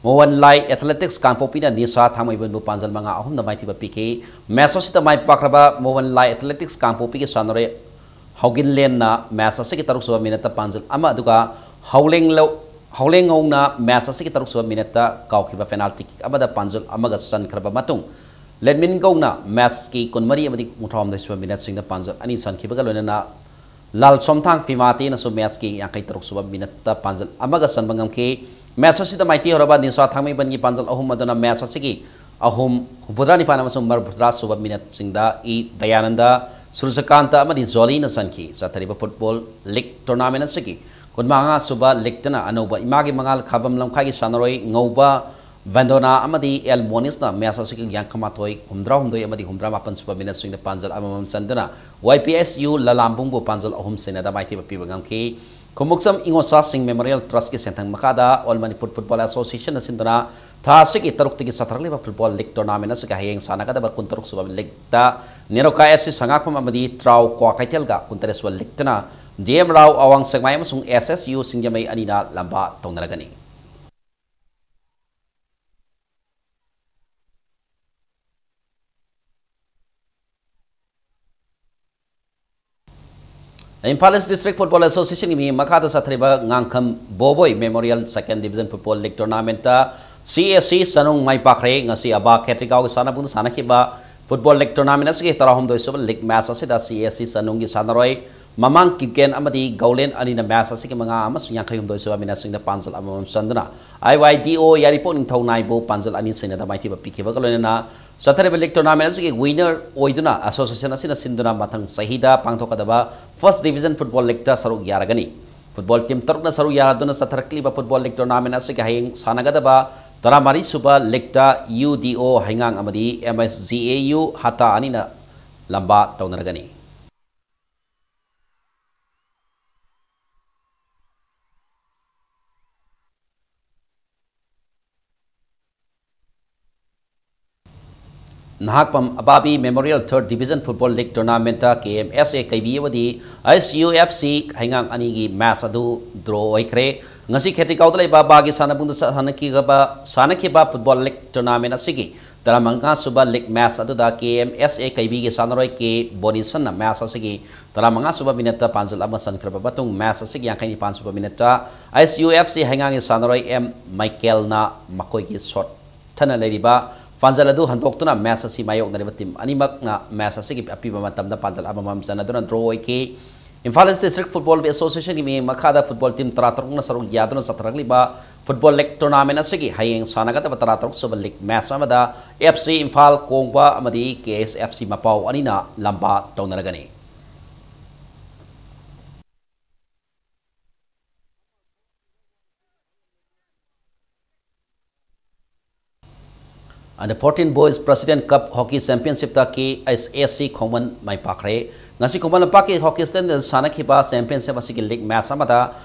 ꯃꯣꯕꯟ ꯂꯥꯏ Athletics ꯀꯥꯡꯄꯣꯛꯄꯤꯅ ꯅꯤꯁꯥ ꯊꯥꯡꯃꯩꯕꯟꯕꯨ ꯄꯥꯟꯖꯜ ꯃꯉꯥ ꯑꯍꯨꯝꯅ ꯃꯥꯏꯊꯤꯕ ꯄꯤꯈꯤ꯫ Match ꯑꯁꯤꯗ ꯃꯥꯏ ꯄꯥꯛꯈ꯭ꯔꯕ ꯃꯣꯕꯟ ꯂꯥꯏ Athletics ꯀꯥꯡꯄꯣꯛꯄꯤꯒꯤ ꯁꯥꯟꯅꯔꯣꯏ ꯍꯧꯒꯤꯟꯂꯦꯟꯅ match ꯑꯁꯤꯒꯤ ꯇꯔꯨꯛ ꯁꯨꯕ minute ꯇ ꯄꯥꯟꯖꯜ ꯑꯃ, ꯑꯗꯨꯒ ꯍꯧꯂꯦꯡꯂꯧ-, ꯍꯧꯂꯦꯡꯉꯧꯅ match ꯑꯁꯤꯒꯤ ꯇꯔꯨꯛ ꯁꯨꯕ minute ꯇ ꯀꯥꯎꯈꯤꯕ penalty kick ꯑꯃꯗ ꯄꯥꯟꯖꯜ ꯑꯃꯒ ꯆꯟꯈ꯭ꯔꯕ ꯃꯇꯨꯡ, ꯂꯦꯟꯃꯤꯟꯒꯧꯅ match ꯀꯤ ꯀꯨꯟꯃꯔꯤ ꯑꯃꯗꯤ ꯀꯨꯟꯊ꯭ꯔꯥꯍꯨꯝꯗꯣꯏ ꯁꯨꯕ minute ꯁꯤꯡꯗ ꯄꯥꯟꯖꯜ ꯑꯅꯤ ꯆꯟꯈꯤꯕꯒ ꯂꯣꯏꯅꯅ ꯂꯥꯜꯁꯣꯝꯊꯥꯡ ꯐꯤꯃꯥꯇꯦꯅꯁꯨ match ꯀꯤ ꯌꯥꯡꯈꯩ ꯇꯔꯨꯛ ꯁꯨꯕ minute ꯇ ꯄꯥꯟꯖꯜ ꯑꯃꯒ ꯆꯟꯕ ꯉꯝꯈꯤ꯫ Match ꯑꯁꯤꯗ ꯃꯥꯏꯊꯤꯍꯧꯔꯕ ꯅꯤꯁꯥ ꯊꯥꯡꯃꯩꯕꯟꯒꯤ ꯄꯥꯟꯖꯜ ꯑꯍꯨꯝ ꯑꯗꯨꯅ match ꯑꯁꯤꯒꯤ ꯑꯍꯨꯝ, ꯍꯨꯝꯐꯨꯇꯔꯥ ꯅꯤꯄꯥꯟ ꯑꯃꯁꯨꯡ ꯃꯔꯤꯐꯨꯇꯔꯥ ꯁꯨꯕ minute ꯁꯤꯡꯗ ꯏ ꯗꯌꯥꯅꯟꯗ, ꯁꯨꯔꯖꯀꯥꯟꯇ ꯑꯃꯗꯤ ꯖꯣꯂꯤꯅ ꯆꯟꯈꯤ꯫ ꯆꯠꯊꯔꯤꯕ football league tournament ꯑꯁꯤꯒꯤ ꯀꯨꯟꯃꯉꯥ ꯁꯨꯕ league ꯇꯅ ꯑꯅꯧꯕ ꯏꯃꯥꯒꯤ ꯃꯉꯥꯜ ꯈꯥꯕꯝ ꯂꯝꯈꯥꯏꯒꯤ ꯁꯥꯟꯅꯔꯣꯏ ꯉꯧꯕ ꯚꯦꯟꯗꯣꯅꯥ ꯑꯃꯗꯤ ꯑꯦꯜ ꯃꯣꯅꯤꯁꯅ match ꯑꯁꯤꯒꯤ ꯌꯥꯡꯈꯩ ꯃꯥꯊꯣꯏ, ꯍꯨꯝꯐꯨꯇꯔꯥ ꯍꯨꯝꯗꯣꯏ ꯑꯃꯗꯤ ꯍꯨꯝꯐꯨꯇꯔꯥ ꯃꯥꯄꯟ ꯁꯨꯕ minute ꯁꯤꯡꯗ ꯄꯥꯟꯖꯜ ꯑꯃꯃꯝ ꯆꯟꯗꯨꯅ Y P S U ꯂꯂꯥꯝꯕꯨꯡꯕꯨ ꯄꯥꯟꯖꯜ ꯑꯍꯨꯝ ꯁꯤꯟꯅꯗ ꯃꯥꯏꯊꯤꯕ ꯄꯤꯕ ꯉꯝꯈꯤ꯫ ꯈꯨꯃꯨꯛꯆꯝ ꯏꯉꯣꯆꯥꯁꯤꯡ Memorial Trust ꯀꯤ ꯁꯦꯟꯊꯪ ꯃꯈꯥꯗ All Manipur Football Association ꯅ ꯁꯤꯟꯗꯨꯅ ꯊꯥ ꯑꯁꯤꯒꯤ ꯇꯔꯨꯛꯇꯒꯤ ꯆꯠꯊꯔꯛꯂꯤꯕ football league tournament ꯑꯁꯤꯒꯤ ꯍꯌꯦꯡ ꯁꯥꯟꯅꯒꯗꯕ ꯀꯨꯟꯇꯔꯨꯛ ꯁꯨꯕ league ꯇ ꯅꯦꯔꯣꯀꯥ F C ꯁꯉꯥꯛꯐꯝ ꯑꯃꯗꯤ ꯇ꯭ꯔꯥꯎ ꯀ꯭ꯋꯥꯀꯩꯊꯦꯜꯒ, ꯀꯨꯟꯇꯔꯦꯠ ꯁꯨꯕ league ꯇꯅ D M ꯔꯥꯎ ꯑꯋꯥꯡ ꯁꯦꯛꯃꯥꯏ ꯑꯃꯁꯨꯡ S S U ꯁꯤꯡꯖꯃꯩ ꯑꯅꯤꯅ ꯂꯝꯕꯥ ꯇꯧꯅꯔꯒꯅꯤ꯫ Imphal East District Football Association ꯒꯤ ꯃꯤ ꯃꯈꯥꯗ ꯆꯠꯊꯔꯤꯕ ꯉꯥꯡꯈꯝ ꯕꯣꯕꯣꯏ Memorial Second Division Football League Tournament ꯇ C S C ꯆꯅꯨꯡ ꯃꯥꯏ ꯄꯥꯛꯈ꯭ꯔꯦ꯫ ꯉꯁꯤ ꯑꯕꯥ ꯈꯦꯇ꯭ꯔꯤꯒꯥꯎꯒꯤ ꯁꯥꯟꯅꯕꯨꯡꯗ ꯁꯥꯟꯅꯈꯤꯕ football league tournament ꯑꯁꯤꯒꯤ ꯇꯔꯥꯍꯨꯝꯗꯣꯏ ꯁꯨꯕ league match ꯑꯁꯤꯗ C S C ꯆꯅꯨꯡꯒꯤ ꯁꯥꯟꯅꯔꯣꯏ ꯃꯃꯥꯡ ꯀꯤꯞꯀꯦꯟ ꯑꯃꯗꯤ ꯒꯧꯂꯦꯟ ꯑꯅꯤꯅ match ꯑꯁꯤꯒꯤ ꯃꯉꯥ ꯑꯃꯁꯨꯡ ꯌꯥꯡꯈꯩ ꯍꯨꯝꯗꯣꯏ ꯁꯨꯕ minute ꯁꯤꯡꯗ ꯄꯥꯟꯖꯜ ꯑꯃꯃꯝ ꯆꯟꯗꯨꯅ I Y D O ꯌꯥꯏꯔꯤꯄꯣꯛ ꯅꯤꯡꯊꯧ ꯅꯥꯏꯕꯨ ꯄꯥꯟꯖꯜ ꯑꯅꯤ ꯁꯤꯟꯅꯗ ꯃꯥꯏꯊꯤꯕ ꯄꯤꯈꯤꯕꯒ ꯂꯣꯏꯅꯅ ꯆꯠꯊꯔꯤꯕ ꯂꯤꯒ ꯇꯣꯔꯅꯥꯃꯦꯟ ꯑꯁꯤꯒꯤ ꯋꯤꯅꯔ ꯑꯣꯏꯗꯨꯅ ꯑꯦꯁꯣꯁꯤꯌꯦꯁꯟ ꯑꯁꯤꯅ ꯁꯤꯟꯗꯨꯅ ꯃꯊꯪ ꯆꯍꯤꯗ ꯄꯥꯡꯊꯣꯛꯀꯗꯕ ꯐꯥꯔꯁ ꯗꯤꯕꯤꯖꯟ ꯐꯨꯠꯕꯣꯜ ꯂꯤꯒꯇ ꯁꯔꯨꯛ ꯌꯥꯔꯒꯅꯤ꯫ ꯐꯨꯠꯕꯣꯜ ꯇꯤꯝ ꯇꯔꯨꯛꯅ ꯁꯔꯨꯛ ꯌꯥꯗꯨꯅ ꯆꯠꯊꯔꯛꯂꯤꯕ ꯐꯨꯠꯕꯣꯜ ꯂꯤꯒ ꯇꯣꯔꯅꯥꯃꯦꯟ ꯑꯁꯤꯒꯤ ꯍꯌꯦꯡ ꯁꯥꯟꯅꯒꯗꯕ ꯇꯔꯥꯃꯔꯤ ꯁꯨꯕ ꯂꯤꯒꯇ ꯌꯨ ꯗꯤ ꯑꯣ ꯍꯩꯉꯥꯡ ꯑꯃꯗꯤ M S G A U ꯍꯇꯥ ꯑꯅꯤꯅ ꯂꯝꯕꯥ ꯇꯧꯅꯔꯒꯅꯤ꯫ ꯅꯍꯥꯛꯄꯝ Ababi memorial third division football league tournament K M S A ꯀꯩꯕꯤ ꯑꯃꯗꯤ ꯑꯩꯁ ꯌꯨ ꯑꯦꯐ ꯁꯤ ꯍꯩꯉꯥꯡ ꯑꯅꯤꯒꯤ ꯃꯦꯆ ꯑꯗꯨ ꯗ꯭ꯔꯣ ꯑꯣꯏꯈ꯭ꯔꯦ꯫ ꯉꯁꯤ ꯈꯦꯇ꯭ꯔꯤꯒꯥꯎꯗ ꯂꯩꯕ ꯕꯥꯒꯤ ꯁꯥꯟꯅꯕꯨꯡꯗ ꯁꯥꯟꯅꯈꯤꯕ ꯁꯥꯟꯅꯈꯤꯕ ꯐꯨꯠꯕꯣꯜ ꯂꯤꯒ ꯇꯣꯔꯅꯥꯃꯦꯟ ꯑꯁꯤꯒꯤ ꯇꯔꯥꯃꯉꯥ ꯁꯨꯕ ꯂꯤꯒ ꯃꯦꯆ ꯑꯗꯨꯗ ꯀꯦ ꯑꯦꯝ ꯑꯦꯁ ꯑꯦ ꯀꯩꯕꯤꯒꯤ ꯁꯥꯟꯅꯔꯣꯏ ꯀꯦ ꯕꯣꯅꯤꯁꯟꯅ ꯃꯦꯆ ꯑꯁꯤꯒꯤ ꯇꯔꯥꯃꯉꯥ ꯁꯨꯕ ꯃꯤꯅꯠꯇ ꯄꯥꯟꯖꯜ ꯑꯃ ꯆꯟꯈ꯭ꯔꯕ ꯃꯇꯨꯡ, ꯃꯦꯆ ꯑꯁꯤꯒꯤ ꯌꯥꯡꯈꯩ ꯅꯤꯄꯥꯟ ꯁꯨꯕ ꯃꯤꯅꯠꯇ ꯑꯩꯁ ꯌꯨ ꯑꯦꯐ ꯁꯤ ꯍꯩꯉꯥꯡꯒꯤ ꯁꯥꯟꯅꯔꯣꯏ ꯑꯦꯝ ꯃꯥꯏꯀꯦꯜꯅ ꯃꯈꯣꯏꯒꯤ ꯁꯣꯠ ꯊꯅ ꯂꯩꯔꯤꯕ ꯄꯥꯟꯖꯜ ꯑꯗꯨ ꯍꯟꯗꯣꯛꯇꯨꯅ ꯃꯦꯆ ꯑꯁꯤ ꯃꯥꯌꯣꯛꯅꯔꯤꯕ ꯇꯤꯝ ꯑꯅꯤꯃꯛꯅ ꯃꯦꯆ ꯑꯁꯤꯒꯤ ꯑꯄꯤꯕ ꯃꯇꯝꯗ ꯄꯥꯟꯖꯜ ꯑꯃꯃꯝ ꯆꯟꯅꯗꯨꯅ ꯗ꯭ꯔꯣ ꯑꯣꯏꯈꯤ꯫ ꯏꯝꯐꯥꯜ ꯏꯁ ꯗꯤꯁꯇ꯭ꯔꯤꯛ ꯐꯨꯠꯕꯣꯜ ꯑꯦꯁꯣꯁꯤꯌꯦꯁꯟꯒꯤ ꯃꯤꯠꯌꯦꯡ ꯃꯈꯥꯗ ꯐꯨꯠꯕꯣꯜ ꯇꯤꯝ ꯇꯔꯥꯇꯔꯨꯛꯅ ꯁꯔꯨꯛ ꯌꯥꯗꯨꯅ ꯆꯠꯊꯔꯛꯂꯤꯕ ꯐꯨꯠꯕꯣꯜ ꯂꯤꯒ ꯇꯣꯔꯅꯥꯃꯦꯟ ꯑꯁꯤꯒꯤ ꯍꯌꯦꯡ ꯁꯥꯟꯅꯒꯗꯕ ꯇꯔꯥꯇꯔꯨꯛ ꯁꯨꯕ ꯂꯤꯒ ꯃꯦꯆ ꯑꯃꯗ ꯑꯦꯐ ꯁꯤ ꯏꯝꯐꯥꯜ ꯀꯣꯡꯕ ꯑꯃꯗꯤ ꯀꯦ ꯑꯦꯁ ꯑꯦꯐ ꯁꯤ ꯃꯄꯥꯎ ꯑꯅꯤꯅ ꯂꯝꯕꯥ ꯇꯧꯅꯔꯒꯅꯤ꯫ Under fourteen Boys President Cup Hockey Championship ꯇ ꯀꯦ ꯑꯦꯁ ꯑꯦ ꯁꯤ ꯈꯣꯡꯃꯟ ꯃꯥꯏ ꯄꯥꯛꯈ꯭ꯔꯦ꯫ ꯉꯁꯤ ꯈꯣꯡꯃꯟ ꯂꯝꯄꯥꯛꯀꯤ ꯍꯣꯀꯤ ꯁ꯭ꯇꯦꯗꯤꯌꯝꯗ ꯁꯥꯟꯅꯈꯤꯕ ꯆꯦꯝꯄꯤꯌꯟꯁꯤꯞ ꯑꯁꯤꯒꯤ ꯂꯤꯒ ꯃꯦꯆ ꯑꯃꯗ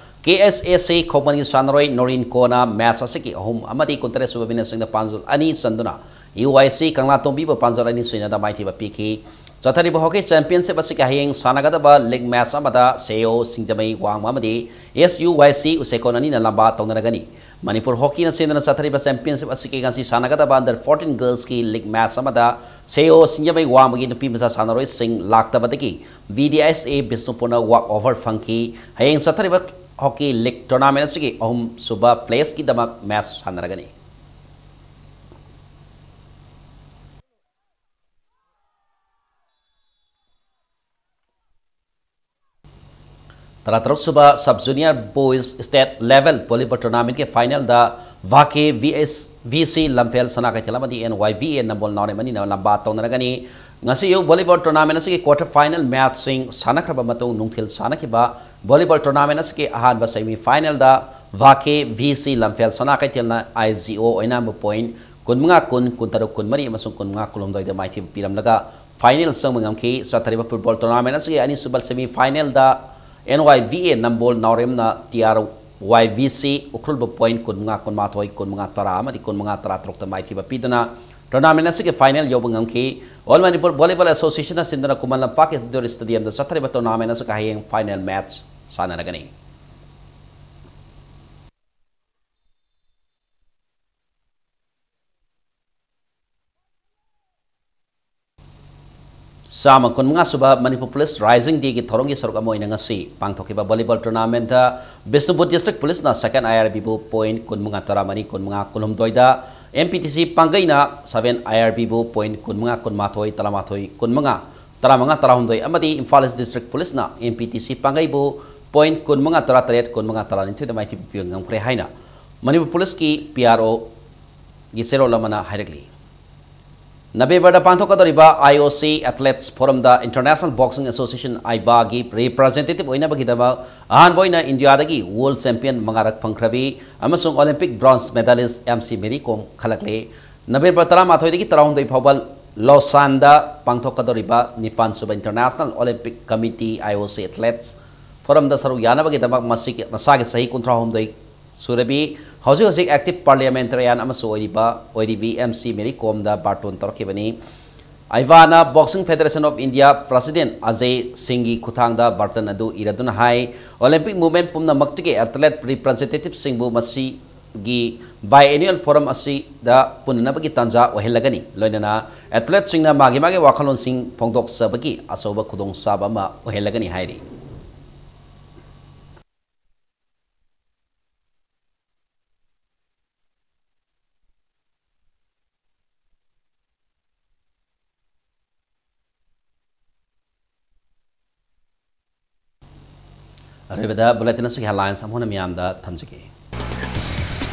ꯀꯦ ꯑꯦꯁ ꯑꯦ ꯁꯤ ꯈꯣꯡꯃꯟꯒꯤ ꯁꯥꯟꯅꯔꯣꯏ ꯅꯣꯔꯤꯟ ꯀꯣꯅ ꯃꯦꯆ ꯑꯁꯤꯒꯤ ꯑꯍꯨꯝ ꯑꯃꯗꯤ ꯀꯨꯟꯇꯔꯦꯠ ꯁꯨꯕ ꯃꯤꯅꯠꯁꯤꯡꯗ ꯄꯥꯟꯖꯜ ꯑꯅꯤ ꯆꯟꯗꯨꯅ ꯌꯨ ꯋꯥꯏ ꯁꯤ ꯀꯪꯂꯥꯇꯣꯡꯕꯤꯕꯨ ꯄꯥꯟꯖꯜ ꯑꯅꯤ ꯁꯣꯏꯅꯗ ꯃꯥꯏꯊꯤꯕ ꯄꯤꯈꯤ꯫ ꯆꯠꯊꯔꯤꯕ ꯍꯣꯀꯤ ꯆꯦꯝꯄꯤꯌꯟꯁꯤꯞ ꯑꯁꯤꯒꯤ ꯍꯌꯦꯡ ꯁꯥꯟꯅꯒꯗꯕ ꯂꯤꯒ ꯃꯦꯆ ꯑꯃꯗ ꯁꯦꯌꯣ ꯁꯤꯡꯖꯃꯩ ꯋꯥꯡꯃ ꯑꯃꯗꯤ ꯑꯦꯁ ꯌꯨ ꯋꯥꯏ ꯁꯤ ꯎꯁꯦꯀꯣꯟ ꯑꯅꯤꯅ ꯂꯝꯕꯥ ꯇꯧꯅꯔꯒꯅꯤ꯫ ꯃꯅꯤꯄꯨꯔ ꯍꯣꯀꯤꯅ ꯁꯤꯟꯗꯨꯅ ꯆꯠꯊꯔꯤꯕ ꯆꯦꯝꯄꯤꯌꯟꯁꯤꯞ ꯑꯁꯤꯒꯤ ꯉꯁꯤ ꯁꯥꯟꯅꯒꯗꯕ ꯑꯟꯗꯔ ꯐꯣꯔꯇꯤꯟ ꯒꯔꯜꯁꯀꯤ ꯂꯤꯒ ꯃꯦꯆ ꯑꯃꯗ ꯁꯦꯌꯣ ꯁꯤꯡꯖꯃꯩ ꯋꯥꯡꯃꯒꯤ ꯅꯨꯄꯤ ꯃꯆꯥ ꯁꯥꯟꯅꯔꯣꯏꯁꯤꯡ ꯂꯥꯛꯇꯕꯗꯒꯤ ꯚꯤ ꯗꯤ ꯑꯦꯁ ꯑꯦ ꯕꯤꯁꯅꯨꯄꯨꯔꯅ ꯋꯥꯛ ꯑꯣꯚꯔ ꯐꯪꯈꯤ꯫ ꯍꯌꯦꯡ ꯆꯠꯊꯔꯤꯕ ꯍꯣꯀꯤ ꯂꯤꯒ ꯇꯣꯔꯅꯥꯃꯦꯟ ꯑꯁꯤꯒꯤ ꯑꯍꯨꯝ ꯁꯨꯕ ꯄ꯭ꯂꯦꯁꯀꯤꯗꯃꯛ ꯃꯦꯆ ꯁꯥꯟꯅꯔꯒꯅꯤ꯫ ꯇꯔꯥꯇꯔꯨꯛ ꯁꯨꯕ Sub Junior Boys State Level Volleyball Tournamentꯀꯤ ꯐꯥꯏꯅꯦꯜꯗ ꯚꯥꯀꯦ ꯚꯤ ꯑꯦꯁ ꯚꯤ ꯁꯤ ꯂꯝꯐꯦꯜ ꯁꯅꯥ ꯀꯩꯊꯦꯜ ꯑꯃꯗꯤ ꯑꯦꯟ ꯋꯥꯏ ꯚꯤ ꯑꯦ ꯅꯝꯕꯣꯜ ꯅꯥꯎꯔꯦꯝ ꯑꯅꯤꯅ ꯂꯝꯕꯥ ꯇꯧꯅꯔꯒꯅꯤ꯫ ꯉꯁꯤ ꯑꯌꯨꯛ volleyball tournament ꯑꯁꯤꯒꯤ quarter final matchꯁꯤꯡ ꯁꯥꯟꯅꯈ꯭ꯔꯕ ꯃꯇꯨꯡ ꯅꯨꯡꯊꯤꯜ ꯁꯥꯟꯅꯈꯤꯕ volleyball tournament ꯑꯁꯤꯒꯤ ꯑꯍꯥꯟꯕ semi finalꯗ ꯚꯥꯀꯦ ꯚꯤ ꯁꯤ ꯂꯝꯐꯦꯜ ꯁꯅꯥ ꯀꯩꯊꯦꯜꯅ ꯑꯥꯏ ꯖꯤ ꯑꯣ ꯑꯣꯏꯅꯥꯝꯕꯨ point ꯀꯨꯟꯃꯉꯥ ꯀꯨꯟ, ꯀꯨꯟꯇꯔꯨꯛ ꯀꯨꯟꯃꯔꯤ ꯑꯃꯁꯨꯡ ꯀꯨꯟꯃꯉꯥ ꯀꯨꯟꯍꯨꯝꯗꯣꯏꯗ ꯃꯥꯏꯊꯤꯕ ꯄꯤꯔꯝꯂꯒ final ꯆꯪꯕ ꯉꯝꯈꯤ꯫ ꯆꯠꯊꯔꯤꯕ football tournament ꯑꯁꯤꯒꯤ ꯑꯅꯤꯁꯨꯕ semi finalꯗ ꯑꯦꯟ ꯋꯥꯏ ꯚꯤ ꯑꯦ ꯅꯝꯕꯣꯜ ꯅꯥꯎꯔꯦꯝꯅ T R Y V C ꯎꯈ꯭ꯔꯨꯜꯕꯨ point ꯀꯨꯟꯃꯉꯥ ꯀꯨꯟꯃꯥꯊꯣꯏ, ꯀꯨꯟꯃꯉꯥ ꯇꯔꯥ ꯑꯃꯗꯤ ꯀꯨꯟꯃꯉꯥ ꯇꯔꯥ ꯇꯔꯨꯛꯇ ꯃꯥꯏꯊꯤꯕ ꯄꯤꯗꯨꯅ tournament ꯑꯁꯤꯒꯤ final ꯌꯧꯕ ꯉꯝꯈꯤ꯫ All Manipur Volleyball Associationꯅ ꯁꯤꯟꯗꯨꯅ ꯈꯨꯃꯟ ꯂꯝꯄꯥꯛꯀꯤ indoor stadiumꯗ ꯆꯠꯊꯔꯤꯕ tournament ꯑꯁꯤꯒꯤ ꯍꯌꯦꯡ final match ꯁꯥꯟꯅꯔꯒꯅꯤ꯫ ꯆꯥꯝꯃ ꯀꯨꯟꯃꯉꯥ ꯁꯨꯕ ꯃꯅꯤꯄꯨꯔ ꯄꯨꯂꯤꯁ Rising Dayꯒꯤ ꯊꯧꯔꯝꯒꯤ ꯁꯔꯨꯛ ꯑꯃ ꯑꯣꯏꯅ ꯉꯁꯤ ꯄꯥꯡꯊꯣꯛꯈꯤꯕ volleyball tournamentꯇ ꯕꯤꯁꯅꯨꯄꯨꯔ district ꯄꯨꯂꯤꯁꯅ second ꯑꯥꯏ ꯑꯥꯔ ꯕꯤꯕꯨ point ꯀꯨꯟꯃꯉꯥ ꯇꯔꯥꯃꯔꯤ, ꯀꯨꯟꯃꯉꯥ ꯀꯨꯟꯍꯨꯝꯗꯣꯏꯗ, ꯑꯦꯝ ꯄꯤ ꯇꯤ ꯁꯤ ꯄꯥꯡꯒꯩꯅ seven ꯑꯥꯏ ꯑꯥꯔ ꯕꯤꯕꯨ point ꯀꯨꯟꯃꯉꯥ ꯀꯨꯟꯃꯥꯊꯣꯏ, ꯇꯔꯥꯃꯥꯊꯣꯏ ꯀꯨꯟꯃꯉꯥ, ꯇꯔꯥꯃꯉꯥ ꯇꯔꯥꯍꯨꯝꯗꯣꯏ ꯑꯃꯗꯤ ꯏꯝꯐꯥꯜ East district ꯄꯨꯂꯤꯁꯅ ꯑꯦꯝ ꯄꯤ ꯇꯤ ꯁꯤ ꯄꯥꯡꯒꯩꯕꯨ point ꯀꯨꯟꯃꯉꯥ ꯇꯔꯥꯇꯔꯦꯠ, ꯀꯨꯟꯃꯉꯥ ꯇꯔꯥꯅꯤꯊꯣꯏꯗ ꯃꯥꯏꯊꯤꯕ ꯄꯤꯕ ꯉꯝꯈ꯭ꯔꯦ ꯍꯥꯏꯅ ꯃꯅꯤꯄꯨꯔ ꯄꯨꯂꯤꯁꯀꯤ ꯄꯤ ꯑꯥꯔ ꯑꯣꯒꯤ ꯆꯦꯔꯣꯜ ꯑꯃꯅ ꯍꯥꯏꯔꯛꯂꯤ꯫ ꯅꯕꯦꯝꯕꯔꯗ ꯄꯥꯡꯊꯣꯛꯀꯗꯧꯔꯤꯕ ꯑꯥꯏ ꯑꯣ ꯁꯤ Athletes Forumꯗ International Boxing Association, ꯑꯥꯏꯕꯥꯒꯤ representative ꯑꯣꯏꯅꯕꯒꯤꯗꯃꯛ ꯑꯍꯥꯟꯕ ꯑꯣꯏꯅ ꯏꯟꯗꯤꯌꯥꯗꯒꯤ world champion ꯃꯉꯥꯔꯛ ꯐꯪꯈ꯭ꯔꯕꯤ ꯑꯃꯁꯨꯡ Olympic bronze medalist M C Mary ꯀꯣꯝ ꯈꯜꯂꯛꯂꯦ꯫ ꯅꯕꯦꯝꯕꯔ ꯇꯔꯥꯃꯥꯊꯣꯏꯗꯒꯤ ꯇꯔꯥꯍꯨꯝꯗꯣꯏ ꯐꯥꯎꯕ ꯂꯣꯁꯥꯟꯗ ꯄꯥꯡꯊꯣꯛꯀꯗꯧꯔꯤꯕ ꯅꯤꯄꯥꯟ ꯁꯨꯕ International Olympic Committee, I O ꯁꯤ, Athletes Forumꯗ ꯁꯔꯨꯛ ꯌꯥꯅꯕꯒꯤꯗꯃꯛ ꯃꯁꯤꯒꯤ, ꯃꯁꯥꯒꯤ ꯆꯍꯤ ꯀꯨꯟꯊ꯭ꯔꯥꯍꯨꯝꯗꯣꯏ ꯁꯨꯔꯕꯤ, ꯍꯧꯖꯤꯛ ꯍꯧꯖꯤꯛ active parliamentarian ꯑꯃꯁꯨ ꯑꯣꯏꯔꯤꯕ, ꯑꯣꯏꯔꯤꯕꯤ M C Mary ꯀꯣꯝꯗ ꯕꯥꯔꯇꯣꯟ ꯇꯧꯔꯛꯈꯤꯕꯅꯤ꯫ ꯑꯥꯏꯕꯥꯅ Boxing Federation of India President ꯑꯖꯦ ꯁꯤꯡꯒꯤ ꯈꯨꯠꯊꯥꯡꯗ ꯕꯥꯔꯇꯟ ꯑꯗꯨ ꯏꯔꯗꯨꯅ ꯍꯥꯏ, Olympic movement ꯄꯨꯝꯅꯃꯛꯇꯒꯤ athlete representativeꯁꯤꯡꯕꯨ ꯃꯁꯤꯒꯤ biennial forum ꯑꯁꯤꯗ ꯄꯨꯟꯅꯅꯕꯒꯤ ꯇꯥꯟꯖꯥ ꯑꯣꯏꯍꯜꯂꯒꯅꯤ, ꯂꯣꯏꯅꯅ athleteꯁꯤꯡꯅ ꯃꯥꯒꯤ ꯃꯥꯒꯤ ꯋꯥꯈꯜꯂꯣꯟꯁꯤꯡ ꯐꯣꯡꯗꯣꯛꯆꯕꯒꯤ ꯑꯆꯧꯕ ꯈꯨꯗꯣꯡꯆꯥꯕ ꯑꯃ ꯑꯣꯏꯍꯜꯂꯒꯅꯤ ꯍꯥꯏꯔꯤ꯫ ꯑꯔꯣꯏꯕꯗ bulletin ꯑꯁꯤꯒꯤ headlines ꯑꯃꯨꯛ ꯍꯟꯅ ꯃꯤꯌꯥꯝꯗ ꯊꯝꯖꯒꯦ꯫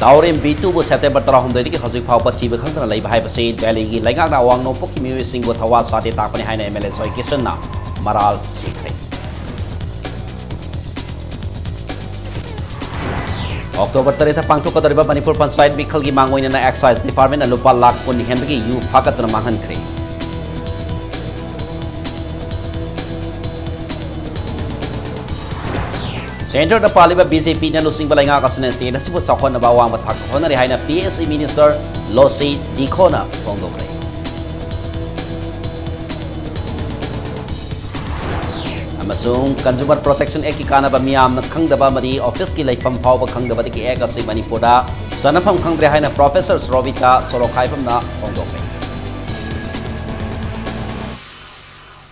ꯅꯥꯎꯔꯦꯝ ꯕꯤꯇꯨꯕꯨ ꯁꯦꯞꯇꯦꯝꯕꯔ ꯇꯔꯥꯍꯨꯝꯗꯣꯏꯗꯒꯤ ꯍꯧꯖꯤꯛ ꯐꯥꯎꯕ ꯊꯤꯕ ꯈꯪꯗꯅ ꯂꯩꯕ ꯍꯥꯏꯕꯁꯤ ꯗꯦꯜꯂꯤꯒꯤ ꯂꯩꯉꯥꯛꯅ ꯑꯋꯥꯡ ꯅꯣꯡꯄꯣꯛꯀꯤ ꯃꯤꯑꯣꯏꯁꯤꯡꯕꯨ ꯊꯋꯥ ꯁꯥꯗꯦ ꯇꯥꯛꯄꯅꯤ ꯍꯥꯏꯅ ꯑꯦꯝ ꯑꯦꯜ ꯑꯦ ꯖꯣꯏ ꯀ꯭ꯔꯤꯁꯟꯅ ꯃꯔꯥꯜ ꯁꯤꯈ꯭ꯔꯦ꯫ ꯑꯣꯛꯇꯣꯕꯔ ꯇꯔꯦꯠꯇ ꯄꯥꯡꯊꯣꯛꯀꯗꯧꯔꯤꯕ ꯃꯅꯤꯄꯨꯔ ꯄꯟꯆꯥꯌꯠ ꯃꯤꯈꯜꯒꯤ ꯃꯥꯡꯑꯣꯏꯅꯅ ꯑꯦꯛꯁꯥꯏꯖ ꯗꯤꯄꯥꯔꯠꯃꯦꯟꯅ ꯂꯨꯄꯥ ꯂꯥꯈ ꯀꯨꯟ ꯍꯦꯟꯕꯒꯤ ꯌꯨ ꯐꯥꯒꯠꯇꯨꯅ ꯃꯥꯡꯍꯟꯈ꯭ꯔꯦ꯫ ꯁꯦꯟꯇꯔꯗ ꯄꯥꯜꯂꯤꯕ ꯕꯤ ꯖꯦ ꯄꯤꯅ ꯂꯨꯆꯤꯡꯕ ꯂꯩꯉꯥꯛ ꯑꯁꯤꯅ ꯁ꯭ꯇꯦꯠ ꯑꯁꯤꯕꯨ ꯆꯥꯎꯈꯠꯅꯕ ꯑꯋꯥꯡꯕ ꯊꯥꯛꯇ ꯍꯣꯠꯅꯔꯤ ꯍꯥꯏꯅ ꯄꯤ ꯑꯦꯁ ꯏ ꯃꯤꯅꯤꯁꯇꯔ ꯂꯣꯁꯤ ꯗꯤꯈꯣꯅ ꯐꯣꯡꯗꯣꯛꯈ꯭ꯔꯦ꯫ ꯑꯃꯁꯨꯡ ꯀꯟꯖꯨꯃꯔ ꯄ꯭ꯔꯣꯇꯦꯛꯁꯟ ꯑꯦꯛꯀꯤ ꯀꯥꯟꯅꯕ ꯃꯤꯌꯥꯝꯅ ꯈꯪꯗꯕ ꯑꯃꯗꯤ ꯑꯣꯐꯤꯁꯀꯤ ꯂꯩꯐꯝ ꯐꯥꯎꯕ ꯈꯪꯗꯕꯗꯒꯤ ꯑꯦꯛ ꯑꯁꯤ ꯃꯅꯤꯄꯨꯔꯗ ꯆꯟꯅꯐꯝ ꯈꯪꯗ꯭ꯔꯦ ꯍꯥꯏꯅ ꯄ꯭ꯔꯣꯐꯦꯁꯔ ꯁ꯭ꯔꯣꯕꯤꯇꯥ ꯁꯣꯔꯣꯈꯥꯏꯕꯝꯅ ꯐꯣꯡꯗꯣꯛꯈ꯭ꯔꯦ꯫